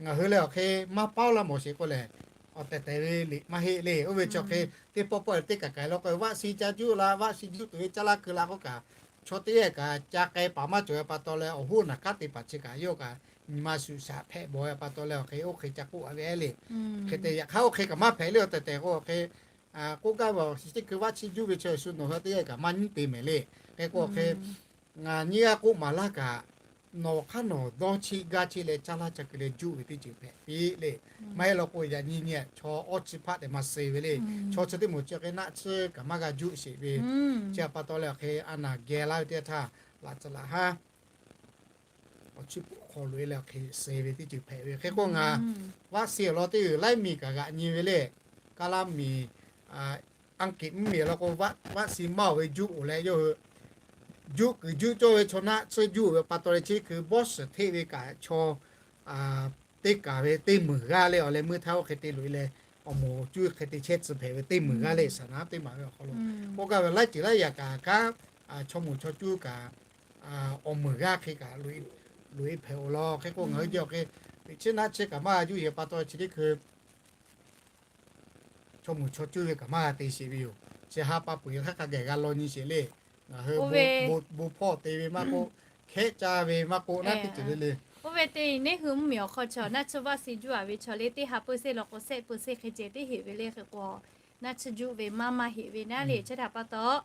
ngaˬ hui leh awˬ hk'e maˇ paˉ laˇ mawˬ sheˍ k'oˆ lehˬ, awˬ tehˬ tehˬ ve liꞈ maˇ heˆ le. Oˇ ve chi awˬ hk'e teˇ pawˆ pawˆ teˇ kaˬ kaˬ la k'o vaˆ si ca juˆ la, vaˆ si juˆ tuˬ ve caˇ laˇ keu la k'oˆ kaꞈ, chaw teˇ g'aˇ kaꞈ ca k'ai paˍ maˇ cawˬ ve pa taw leh awˬ hoˉ naˬ kanˉ te paˍ chi kaꞈ yawˇ kaꞈ nyi ma shuˍ shaꞈ hpehꞈ bawˬ ve pa taw leh awˬ hk'e oˇ hk'e ca k'oˆ a ve le. Hk'e te yaꞈ hk'aˇ oˇ hk'e kaꞈ maˇ hpehꞈ le. Awˬ tehˬ tehˬ k'o awˬ hk'e k'oˆ gaˇ ve awˬ shi teˇ hkui vaˆ chi juˆ ve chi shu nawˬ hui teˇ g'aˇ kaꞈ maˇ nyiˉ te mehˍ le. Hk'e k'o awˬ hk'e, ngaˬ nyiˇ g'aˇ k'oˆ maˍ laˇ kaꞈ, nawˬ hk'aˇ nawˬ dawˇ cheˆ gaˇ cheˆ leh caˇ laˇ ca keu leh juˆ ve teˇ ceuˬ hpehꞈ piˇ le. Maˇ heˆ law k'o yaꞈ nyi nyi chaw awˇ chi hpaˆ tehꞈ maˇ suh ve le. Chaw chi teˇ moˍ chi hk'e naˆ tsuhˇ kaꞈ maˇ g'a juˆ sheˍ ve, chi htaꞈ pa taw leh awˬ hk'e a naˬ geh laˇ ve teˇ yanˇ htaˇ, laꞈ tcuh laꞈ haˉ awˬ chi peuˬ hk'aw loꞈ e leh awˬ hk'e suh ve teˇ ceuˬ hpehꞈ ve. Hk'e k'o ngaˬ vaˆ si awˬ lawn teˇ g'uiˬ laiˉ miˬ kaꞈ g'aꞈ nyi ve le. Kaˇ laˇ miˬ, Aˍkiˍ mvuhˇmiˬ law k'o, vaˆ si maˇ oˬ ve juˆ oˬ leh yawˇ hui juˆ kuiˬ juˆ cawˇ ve chaw naˆ tsuhˇ juˆ oˬ ve pa taw leh chi hkui bawˇ shiˍ hteˆ ve kaꞈ chaw teˇ kaˬ ve teˇ meunˍ g'aˇ le. Awˬ leh meuˇ htaˇ oˇ hk'e te loꞈ e leh, awˬ moˍ cuˇ hk'e te chehˇ tcuh hpehꞈ ve teˇ meunˍ g'aˇ le. Saˍ naˍ teˇ maˬ ve awˬ hk'aw lo k'oˆ gaˇ ve laiˉ ceuˬ laiˉ yaꞈ kaꞈ kanˉ, chaw moˍ chaw cuˇ kaꞈ awˬ meunˍ g'aˇ hk'e kaꞈ loꞈ e hpehꞈ oˬ law. Hk'e k'o ngaˬ hui jehˬ awˬ hk'e, liꞈ chi naˆ chi kaꞈ maˇ g'a juˆ yehˬ pa taw chi teˇ hkui chaw moˍ chaw cuˇ ve kaꞈ maˇ g'a te sheˍ ve yoˬ. Chi ha pa peuˬ hk'aˇ hk'a gaˬ g'a law nyi sheˍ le. Ngaˬ hui bon hpawˇ te ve maˇ k'oˆ, hkehˉ caˇ ve maˇ k'oˆ, naˉ teˇ ceuˬ le le. Oˇ ve te neˇ hui mvuhˇmiˬ awˬ hk'aw chaw naˆ tsuhˇ vaˆ si juˆ a ve chaw le teˇ ha เปอร์เซ็นต์ law k'o shehˆ เปอร์เซ็นต์ hk'e ceh teˇ heˆ ve le. Hk'e k'o naˆ tsuhˇ juˆ ve maˇ maˇ heˆ ve naˉ le. Chi htaꞈ pa taw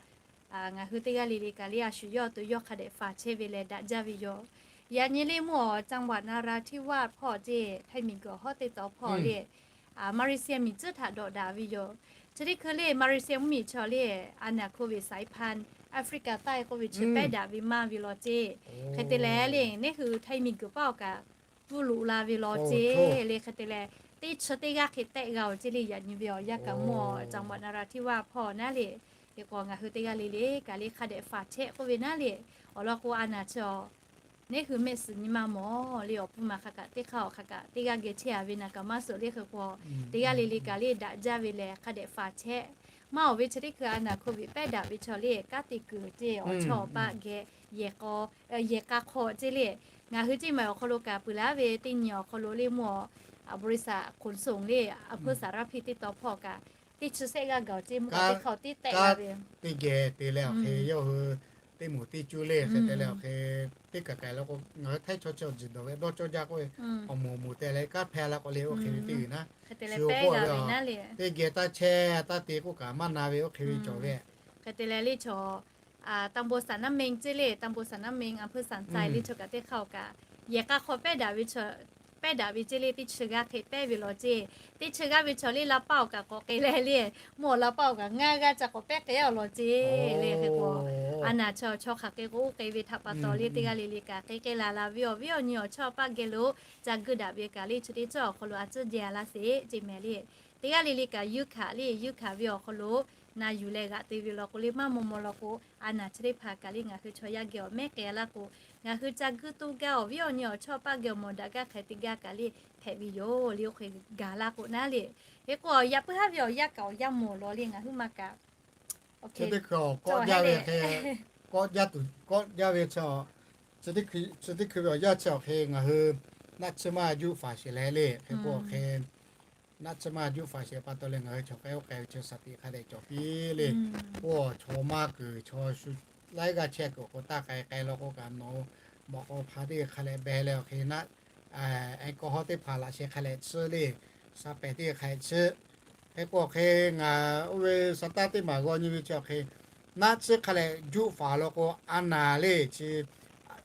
ngaˬ hui teˇ g'aˇ le le kaꞈ le a shu yawˇ to yawˇ hk'a dehꞈ faˍ chehˇ ve leh daꞈ jaˇ ve yoˬ. Yaꞈ nyi le mvuhˇ awˬ จังหวัดนราธิวาส hpawˇ ceˇ, Htaiˇ miˬguiˬ hawˉ teˇ tawˍ hpawˇ le, Malaysia miˬ tcuhˉ htaꞈ dawꞈ daꞈ ve yoˬ. Chi teˇ hkui le Malaysia mvuhˇmiˬ chaw le, a naˬ โควิด สายพันธุ์ Africa taˆ e k'oˆ ve chi pehˉ daꞈ ve maˇ ve law ceˇ. Hk'e te leh le neˇ hui Htaiˇ miˬguiˬ paˆ awˬ kaꞈ tuˇ loꞈ la ve law ceˇ le. Hk'e te leh teˇ chi teˇ g'aˇ hk'e tehˆ g'a oˬ ceˇ le. Yaꞈ nyi ve awˬ yanˇ kaꞈ mvuhˇ awˬ จังหวัดนราธิวาส hpawˇ naˉ le. Hk'e k'o ngaˬ hui teˇ g'aˇ le le kaꞈ le hk'a dehꞈ faˍ chehˇ k'oˆ ve naˉ le. Awˬ lawn k'o a naˬ chi awˬ neˇ hui mehˆ suhˍ nyi ma mawˬ le. Awˬ pfuhˇ ma hk'a kaꞈ teˇ hk'aˇ awˬ hk'a kaꞈ teˇ g'aˇ geh chehˇ a ve naˬ kaꞈ maˇ suhˍ le. Hk'e k'o teˇ g'aˇ le le kaꞈ le daꞈ jaˇ ve lehˬ hk'a dehꞈ faˍ chehˇ. Maˇ oˬ ve chi teˇ hkui a naˬ โควิด pehˉ daꞈ ve chaw le kanˉ te kuiˬ ceˇ awˬ chawˇ awˬ paˆ geh yehˬ k'a k'awꞈ ceˇ le. Ngaˬ hui ceˇ maˬ awˬ hk'aw lo kaꞈ peuˬ laˇ ve teˇ nyi awˬ hk'aw lo le mvuhˇ บริษัทขนส่ง le อำเภอสารพี teˇ tawˍ hpawˇ kaꞈ teˇ chi sehˆ g'aˇ gaˬ oˬ ceˇ mvuhˇ kaꞈ teˇ hk'aˇ teˇ tehˆ la ve teˇ geh te leh awˬ hk'e yawˇ hui teˇ moˍ teˇ cuˇ le hk'e te leh awˬ hk'e teˇ kaˬ kaˬ la k'o ngaˬ hui Htaiˇ chaw chi awˬ jiˬ dawˬ ve dawˇ cawˇ jaˇ k'oˆ ve awˬ moˍ moˍ te leh kanˉ hpehˇ la k'o le oˇ hk'e ve teˇ g'uiˬ naˉ shu k'oˆ ve teˇ geh taˇ chehˇ taˇ te k'oˆ kaꞈ maˇ na ve oˇ hk'e ve cawˬ ve. Hk'e te leh le chaw ตำบลสันน้ำเม็ง ceˇ le ตำบลสันน้ำเม็ง อำเภอสันทราย le chaw kaꞈ teˇ hk'aˇ awˬ kaꞈ yehˬ k'a hk'aw pehˉ daꞈ ve pehˉ daꞈ ve ceˇ le teˇ chi g'aˇ hk'e pehˉ ve law ceˇ. Teˇ chi g'aˇ ve chaw le la paˇ awˬ kaꞈ k'awꞈ k'ai leh le mvuhˇ awˬ la paˇ awˬ kaꞈ ngaˇ g'aˇ ca k'awꞈ pehˉ k'ai awˬ law ceˇ le. Hk'e k'o a naˬ chaw chaw hk'aˬ hk'e k'o oˇ k'ai ve htaꞈ pa taw le teˇ g'aˇ le le kaꞈ k'ai k'ai la la ve awˬ viˉ awˬ nyi awˬ chawˇ paˆ geh lo ca guˇ daꞈ ve kaꞈ le chi teˇ cawˇ awˬ hk'aw lo a tcuhˉ jehˬ a laˇ sheˍ ceˇ mehˍ le. Teˇ g'aˇ le le kaꞈ yuˇ hkanˍ le yuˇ hkanˍ ve awˬ hk'aw lo na yuˬ leh g'aꞈ te ve law k'o le, maˇ maw maw law k'o, a naˍ chi teˇ hpaˍ kaꞈ le ngaˬ hui chaw yaˇ geh awˬ mehˉ k'ai laˇ k'o, ngaˬ hui ca guiˇ toˇ gaˇ awˬ viˉ awˬ nyi awˬ chawˇ paˆ geh awˬ mawˬ daꞈ gaˇ hk'e te gaˇ kaꞈ le hpehꞈ ve yoˬ le. Oˇ hk'e gaˬ laˇ k'o naˉ le. Hk'e k'o yaꞈ puiˉ haˉ ve awˬ yanˇ kaꞈ awˬ yanˇ mawˬ law le ngaˬ hui maˇ kaꞈ. Chi teˇ hkui awˬ kawˆ jaˇ ve hk'e, kawˆ jaˇ tuˬ kawˆ jaˇ ve chi, chi teˇ hkui ve awˬ yanˇ chi awˬ hk'e ngaˬ hui naˆ tsuhˇ maˇ juˆ faˍ sheˍ leh le. Hk'e k'o awˬ hk'e naˆ tsuhˇ maˇ juˆ faˍ sheˍ pa taw leh ngaˬ hui chaw k'ai oˇ k'ai ve chi shaˍ tiꞈ hk'a dehꞈ cawˬ piˇ le. Oˇ chaw maˇ kuiˬ chaw shu laiˉ g'aˇ chehˇ kuiˬ awˬ k'o taˇ k'ai k'ai law k'o kaꞈ nawˬ mawꞈ k'o hpaˍ teˇ hk'a leh beh leh awˬ hk'e naˆ, a, k'awꞈ hawˉ teˇ hpaˍ laꞈ sheh hk'a leh tsuhˇ le, sa pehˍ teˇ hk'a leh tsuhˇ. Hk'e k'o awˬ hk'e ngaˬ oˇ ve sa taˇ teˇ maˬ g'aw nyi ve chi awˬ hk'e naˆ tsuhˇ hk'a leh juˆ faˍ law k'o a naˍ le chi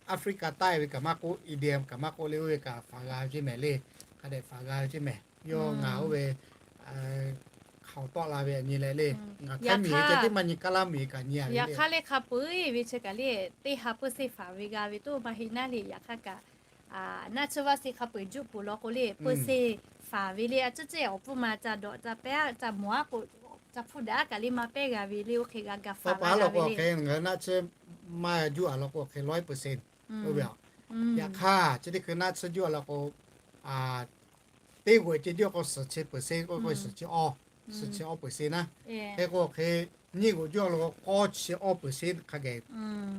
Africa taˆ ve kaꞈ maˇ k'oˆ, India kaꞈ maˇ k'oˆ le, oˇ ve kaꞈ faˍ g'a ve ceˇ mehˍ le. Hk'a dehꞈ faˍ g'a ve ceˇ mehˍ. Yawˇ ngaˬ oˇ ve hk'aoˍ tawˆ la ve a nyi leh le, ngaˬ htaˇ miˬ ve ceh tiˉ maˇ nyi, Kaˉlaˇ miˬ ve kaꞈ nyi a ve le. Yaꞈ hk'aˇ le hk'a peu-eˬ ve chi kaꞈ le teˇ ha เปอร์เซ็นต์ faˍ ve g'a ve toˇ maˇ heˆ naˉ le. Yaꞈ hk'aˇ kaꞈ naˆ tsuhˇ vaˆ si hk'a peu-eˬ juˆ peuˬ law k'o le เปอร์เซ็นต์ faˍ ve le. A ciˉ ceˇ awˬ pfuhˇ ma ca dawꞈ ca pehˉ ca mawˬ aˉ k'o ca hpuˇ daꞈ aˉ kaꞈ le maˇ pehˉ g'a ve le. Oˇ hk'e g'a gaˬ faˍ g'a ve le. Awˬ hk'e ngaˬ hui naˆ tsuhˇ maˇ juˆ a law k'o awˬ hk'e ร้อยเปอร์เซ็นต์ oˇ ve a. Yaꞈ hk'aˇ chi teˇ hkui naˆ tsuhˇ juˆ a law k'o teˇ g'oꞈ ceh juˆ k'o suhˍ chi เปอร์เซ็นต์ k'oˆ k'o suhˍ chi awˇ, suhˍ chi awˇ เปอร์เซ็นต์ naˉ. Hk'e k'o awˬ hk'e nyiˇ g'oꞈ juˆ a law k'o k'awˇ chi awˇ เปอร์เซ็นต์ hk'a geh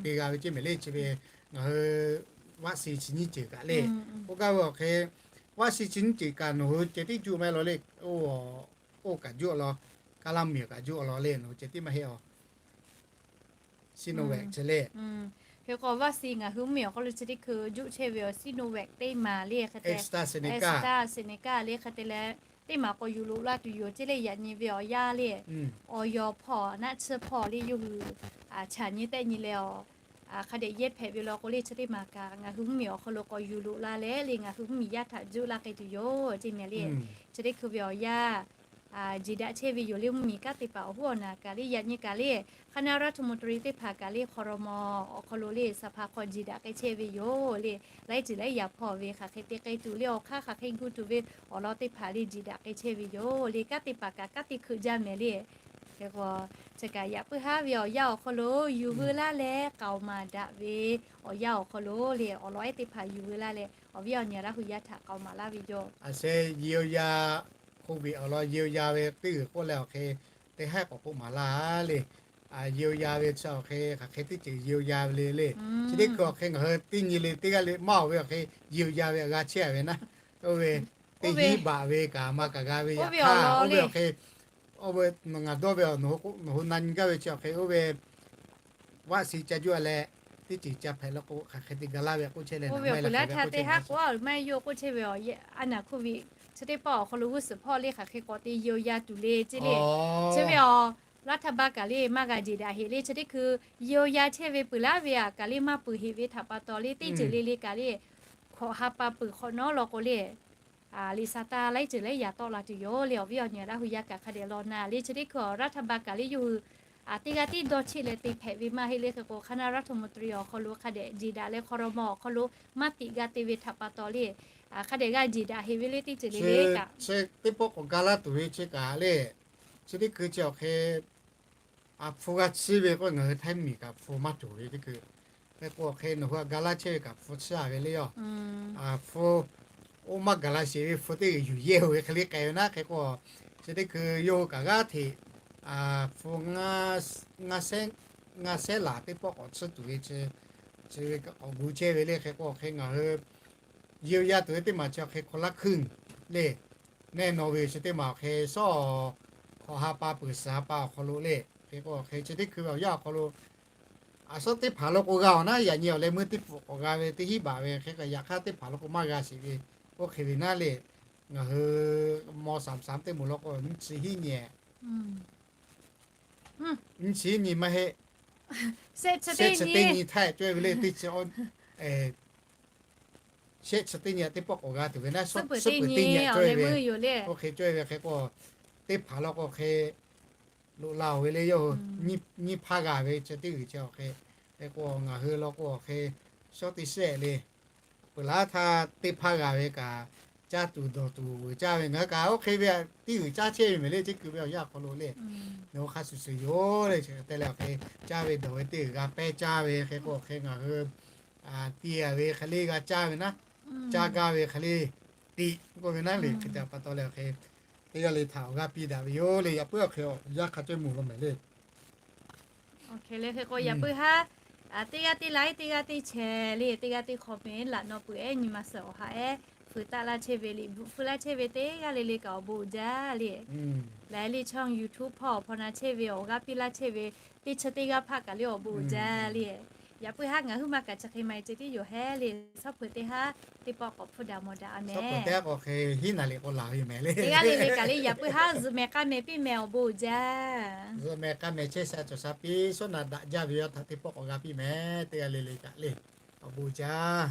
te g'a ve ceˇ mehˍ le. Chi ve ngaˬ hui vaˆ si chi nyiˇ ceuˬ kaꞈ le. K'oˆ gaˇ ve awˬ hk'e vaˆ si chi nyiˇ ceuˬ kaꞈ nawˬ hui ceh tiˉ juˆ maˇ heˆ law le. Oˇ kaꞈ juˆ a law, Kaˉlaˇ miˬ kaꞈ juˆ a law le, nawˬ hui ceh tiˉ maˇ heˆ a. Sinovac chi le. Hk'e k'o vaˆ si ngaˬ hui mvuhˇmiˬ awˬ hk'aw lo chi teˇ hkui juˆ chehˇ ve awˬ Sinovac teˇ maˬ le hk'e te, AstraZeneca le hk'e te leh teˇ maˬ k'awꞈ yuˬ loꞈ la tuˬ yoˬ ceˇ le. Yaꞈ nyi ve awˬ yanˇ le awˬ yaw hpawˇ naˆ tsuhˇ hpawˇ le yawˇ hui chaꞈ nyi tehˆ nyi leh a hk'a dehꞈ yehˇ hpehꞈ ve law k'o le chi teˇ maˬ kaꞈ ngaˬ hui mvuhˇmiˬ awˬ hk'aw lo k'awꞈ yuˬ loꞈ la leh le ngaˬ hui mvuhˇmiˬ yaˇ htaꞈ juˆ laˇ k'ai tuˬ yoˬ ceˇ mehˍ le. Chi teˇ hkui ve awˬ yanˇ jeˬ daꞈ chehˇ ve yoˬ le. Mvuhˇmiˬ kanˉ te paˍ awˬ huˉ awˬ naˍ kaꞈ le yaꞈ nyi kaꞈ le คณะรัฐมนตรี teˇ hpaˍ kaꞈ le hk'aw raw maw awˬ hk'aw lo le สภา hk'aw jeˬ daꞈ k'ai chehˇ ve yoˬ le. Laiˉ ceuˬ laiˉ yaꞈ hpawˇ ve hk'aˬ hk'e te k'ai tuˬ le awˬ hk'aˇ hk'aˬ hk'e gu tuˬ ve awˬ lawn teˇ hpaˍ le jeˬ daꞈ k'ai chehˇ ve yoˬ le. Kanˉ te paˍ kaꞈ kanˉ te hkui jaˇ mehˍ le. Hk'e k'o chi kaꞈ yaꞈ puiˉ haˉ ve awˬ yanˇ awˬ hk'aw lo yuˬ veu laˇ leh k'aoˍ maˍ daꞈ ve awˬ yanˇ awˬ hk'aw lo le awˬ lawn ehˉ teˇ hpaˍ yuˬ veu laˇ leh awˬ viˉ awˬ nyi Laˇ hu yaˇ htaꞈ k'aoˍ maˍ laˇ ve yoˬ. A se เยียวยา โควิด awˬ lawn เยียวยา ve teˇ g'uiˬ k'oˆ leh awˬ hk'e te haiˉ k'awꞈ k'oˆ maˍ laˇ le. เยียวยา ve chi awˬ hk'e hk'aˬ hk'e teˇ ceuˬ เยียวยา ve le le. Chi teˇ hkui awˬ hk'e ngaˬ hui teˇ nyi le teˇ g'aˇ le maˇ awˬ ve awˬ hk'e เยียวยา ve a g'a chehˇ a ve naˉ. Oˇ ve teˇ hinˉ baꞈ ve kaꞈ maˇ kaꞈ g'a ve yaꞈ hk'aˇ oˇ ve awˬ hk'e, oˇ ve ngaˬ dawˇ ve nawˬ hui na nyi gaˇ ve chi awˬ hk'e oˇ ve vaˆ si ca juˆ a leh teˇ ceuˬ ca hpehꞈ la k'o hk'aˬ hk'e te ga laˇ ve k'oˆ chehˇ leh, oˇ ve awˬ peuˬ laˇ htaˇ teˇ haˉ k'o a maˇ yawˇ k'oˆ chehˇ ve a, a naˍ โควิด chi teˇ pawˆ awˬ hk'aw lo g'uˇ suhˍ hpawˇ le hk'aˬ hk'e k'awꞈ te เยียวยา tuˬ le ceˇ le. Chi ve a, laˇ htaˇ ba kaꞈ le maˇ g'a jeˬ daꞈ heꞈ le. Chi teˇ hkui เยียวยา chehˇ ve peuˬ laˇ ve a kaꞈ le maˇ peuˬ heꞈ ve htaꞈ pa taw le teˇ ceuˬ le le kaꞈ le hk'awꞈ ha pa peuˬ hk'awꞈ nawˉ law k'o le liꞈ sa taˇ laiˉ ceuˬ laiˉ yaꞈ tawˆ la tuˬ yoˬ le. Awˬ viˉ awˬ nyi Laˇ hu yaˇ kaꞈ hk'a dehꞈ law na le. Chi teˇ hkui a รัฐบาล kaꞈ le yawˇ hui teˇ g'aˇ tiˉ dawˇ cheˆ leh te hpehꞈ ve maˇ heˆ le. Hk'e k'o คณะรัฐมนตรี awˬ hk'aw lo hk'a dehꞈ jeˬ daꞈ leh hk'aw raw maw awˬ hk'aw lo maˇ tiꞈ g'a te ve htaꞈ pa taw le hk'a dehꞈ g'a jeˬ daꞈ heꞈ ve le teˇ ceuˬ le le kaꞈ. Chi teˇ pawˆ k'awꞈ ga laˇ tuˬ ve chi kaꞈ le, chi teˇ hkui chi awˬ hk'e a hpu g'a chiˇ ve k'o ngaˬ hui Htaiˇ miˬ kaꞈ hpu maˇ cawˬ ve teˇ hkui. Hk'e k'o awˬ hk'e nawˬ hui a ga laˇ chehˇ ve kaꞈ hpu chiˇ a ve le yoˬ. Hpu oˇ maˇ gaˬ la sheˍ ve hpu teˇ g'uiˬ yuˬ yehˇ-oˬ ve hk'e le k'ai ve naˉ. Hk'e k'o chi teˇ hkui yawˇ hui kaꞈ g'aˇ hteꞈ hpu ngaˇ shehˉ laˬ teˇ pawˆ k'awꞈ tsuhˇ tuˬ ve chi, chi ve k'awꞈ gu chehˇ ve le. Hk'e k'o awˬ hk'e ngaˬ hui เยียวยา tuˬ ve teˇ maˬ chi awˬ hk'e คนละครึ่ง le, nehˇ nawˬ ve chi teˇ maˬ awˬ hk'e shawˉ hk'awꞈ ha pa peuˬ suhˍ ha pa awˬ hk'aw lo le. Hk'e k'o awˬ hk'e chi teˇ hkui ve awˬ yanˇ awˬ hk'aw lo a shawˉ teˇ hpaˍ lo k'o g'a awˬ naˉ yaꞈ nyi awˬ leh meuˇ teˇ pfuhˍ k'awꞈ g'a ve teˇ hinˉ baꞈ ve hk'e kaꞈ yaꞈ hk'aˇ teˇ hpaˍ lo k'o maˇ g'a sheˍ ve, oˇ hk'e ve naˉ le. Ngaˬ hui ม.สาม teˇ moˍ lo k'o nyiˇ chi hiˉ nyi, nyiˇ chi hiˉ nyi maˇ heˆ, shehˆ chi teˇ nyi htaˇ cawehˇ ve le teˇ chi shehˆ chi teˇ nyi teˇ pawˆ k'awꞈ g'a tuˬ ve naˉ, suhˉ peuˬ teˇ nyi cawehˇ ve, oˇ hk'e cawehˇ ve hk'e k'o teˇ hpaˍ law k'o hk'e loꞈ la-oˬ ve le yawˇ hui, nyiˇ hpaˇ g'a ve chi teˇ g'uiˬ chi awˬ hk'e. Hk'e k'o ngaˬ hui law k'o awˬ hk'e shawˉ teˇ shehˆ le, peuˬ laˇ htaˇ teˇ hpaˇ g'a ve kaꞈ caˇ tuˬ dawˬ tuˬ caˇ ve ngaˬ hui kaꞈ oˇ hk'e ve teˇ g'uiˬ caˇ chehˇ ve mehˍ le, teˇ kuiˬ ve awˬ yanˇ awˬ hk'aw lo le. Nawˬ hui hk'a shuˍ shuˍ yoˬ le, te leh awˬ hk'e caˇ ve dawˬ ve teˇ g'uiˬ g'a pehˇ caˇ ve hk'e k'o, awˬ hk'e ngaˬ hui tiꞈ ve hk'e le g'a caˇ ve naˉ, caˇ gaˇ ve hk'e le tiꞈ k'oˆ ve naˉ le. Hk'e te pa taw leh awˬ hk'e teˇ g'aˇ le htaꞈ awˬ g'aˇ piˇ daꞈ ve yoˬ le. Yaꞈ puiˉ awˬ hk'e awˬ yanˇ hk'a cawˇ mvuh lo mehˍ le. Oˇ hk'e le hk'e k'o, yaꞈ puiˉ haˉ teˇ g'aˇ teˇ like, teˇ g'aˇ teˇ share le, teˇ g'aˇ teˇ comment laꞈ naw peuˬ ehˉ nyi ma suhˍ awˬ ha ehˉ fuiˍ taˆ laˇ chehˇ ve le, bvuhꞈ feu laˇ chehˇ ve teˇ g'aˇ le le kaꞈ awˬ bon uiˍ jaˇ le. Laiˉ le channel YouTube hpawˇ awˬ hpawˇ na chehˇ ve awˬ g'aˇ piˇ laˇ chehˇ ve teˇ chi teˇ g'aˇ hpaˆ kaꞈ le awˬ bon uiˍ jaˇ le. Yaꞈ puiˉ haˉ ngaˬ huiˉ ma kaꞈ chi hk'e ma e ceh tiˉ yoˬ hehˉ le. Shawˉ hpeuꞈ teˇ haˉ teˇ pawˆ k'awꞈ hpfuhˇ daꞈ mawˬ daꞈ a mehˍ. Teˇ g'aˇ le le kaꞈ le yaꞈ puiˉ haˉ zuhꞈ mehˍ k'a mehˍ piˇ mehˍ awˬ bon uiˍ jaˇ. Zuhꞈ mehˍ k'a mehˍ chehˇ sha cawˬ sha piˇ shawˉ naꞈ daꞈ jaˇ ve awˬ htaꞈ teˇ pawˆ k'awꞈ g'a piˇ mehˍ. Teˇ g'aˇ le le kaꞈ le awˬ bon uiˍ jaˇ.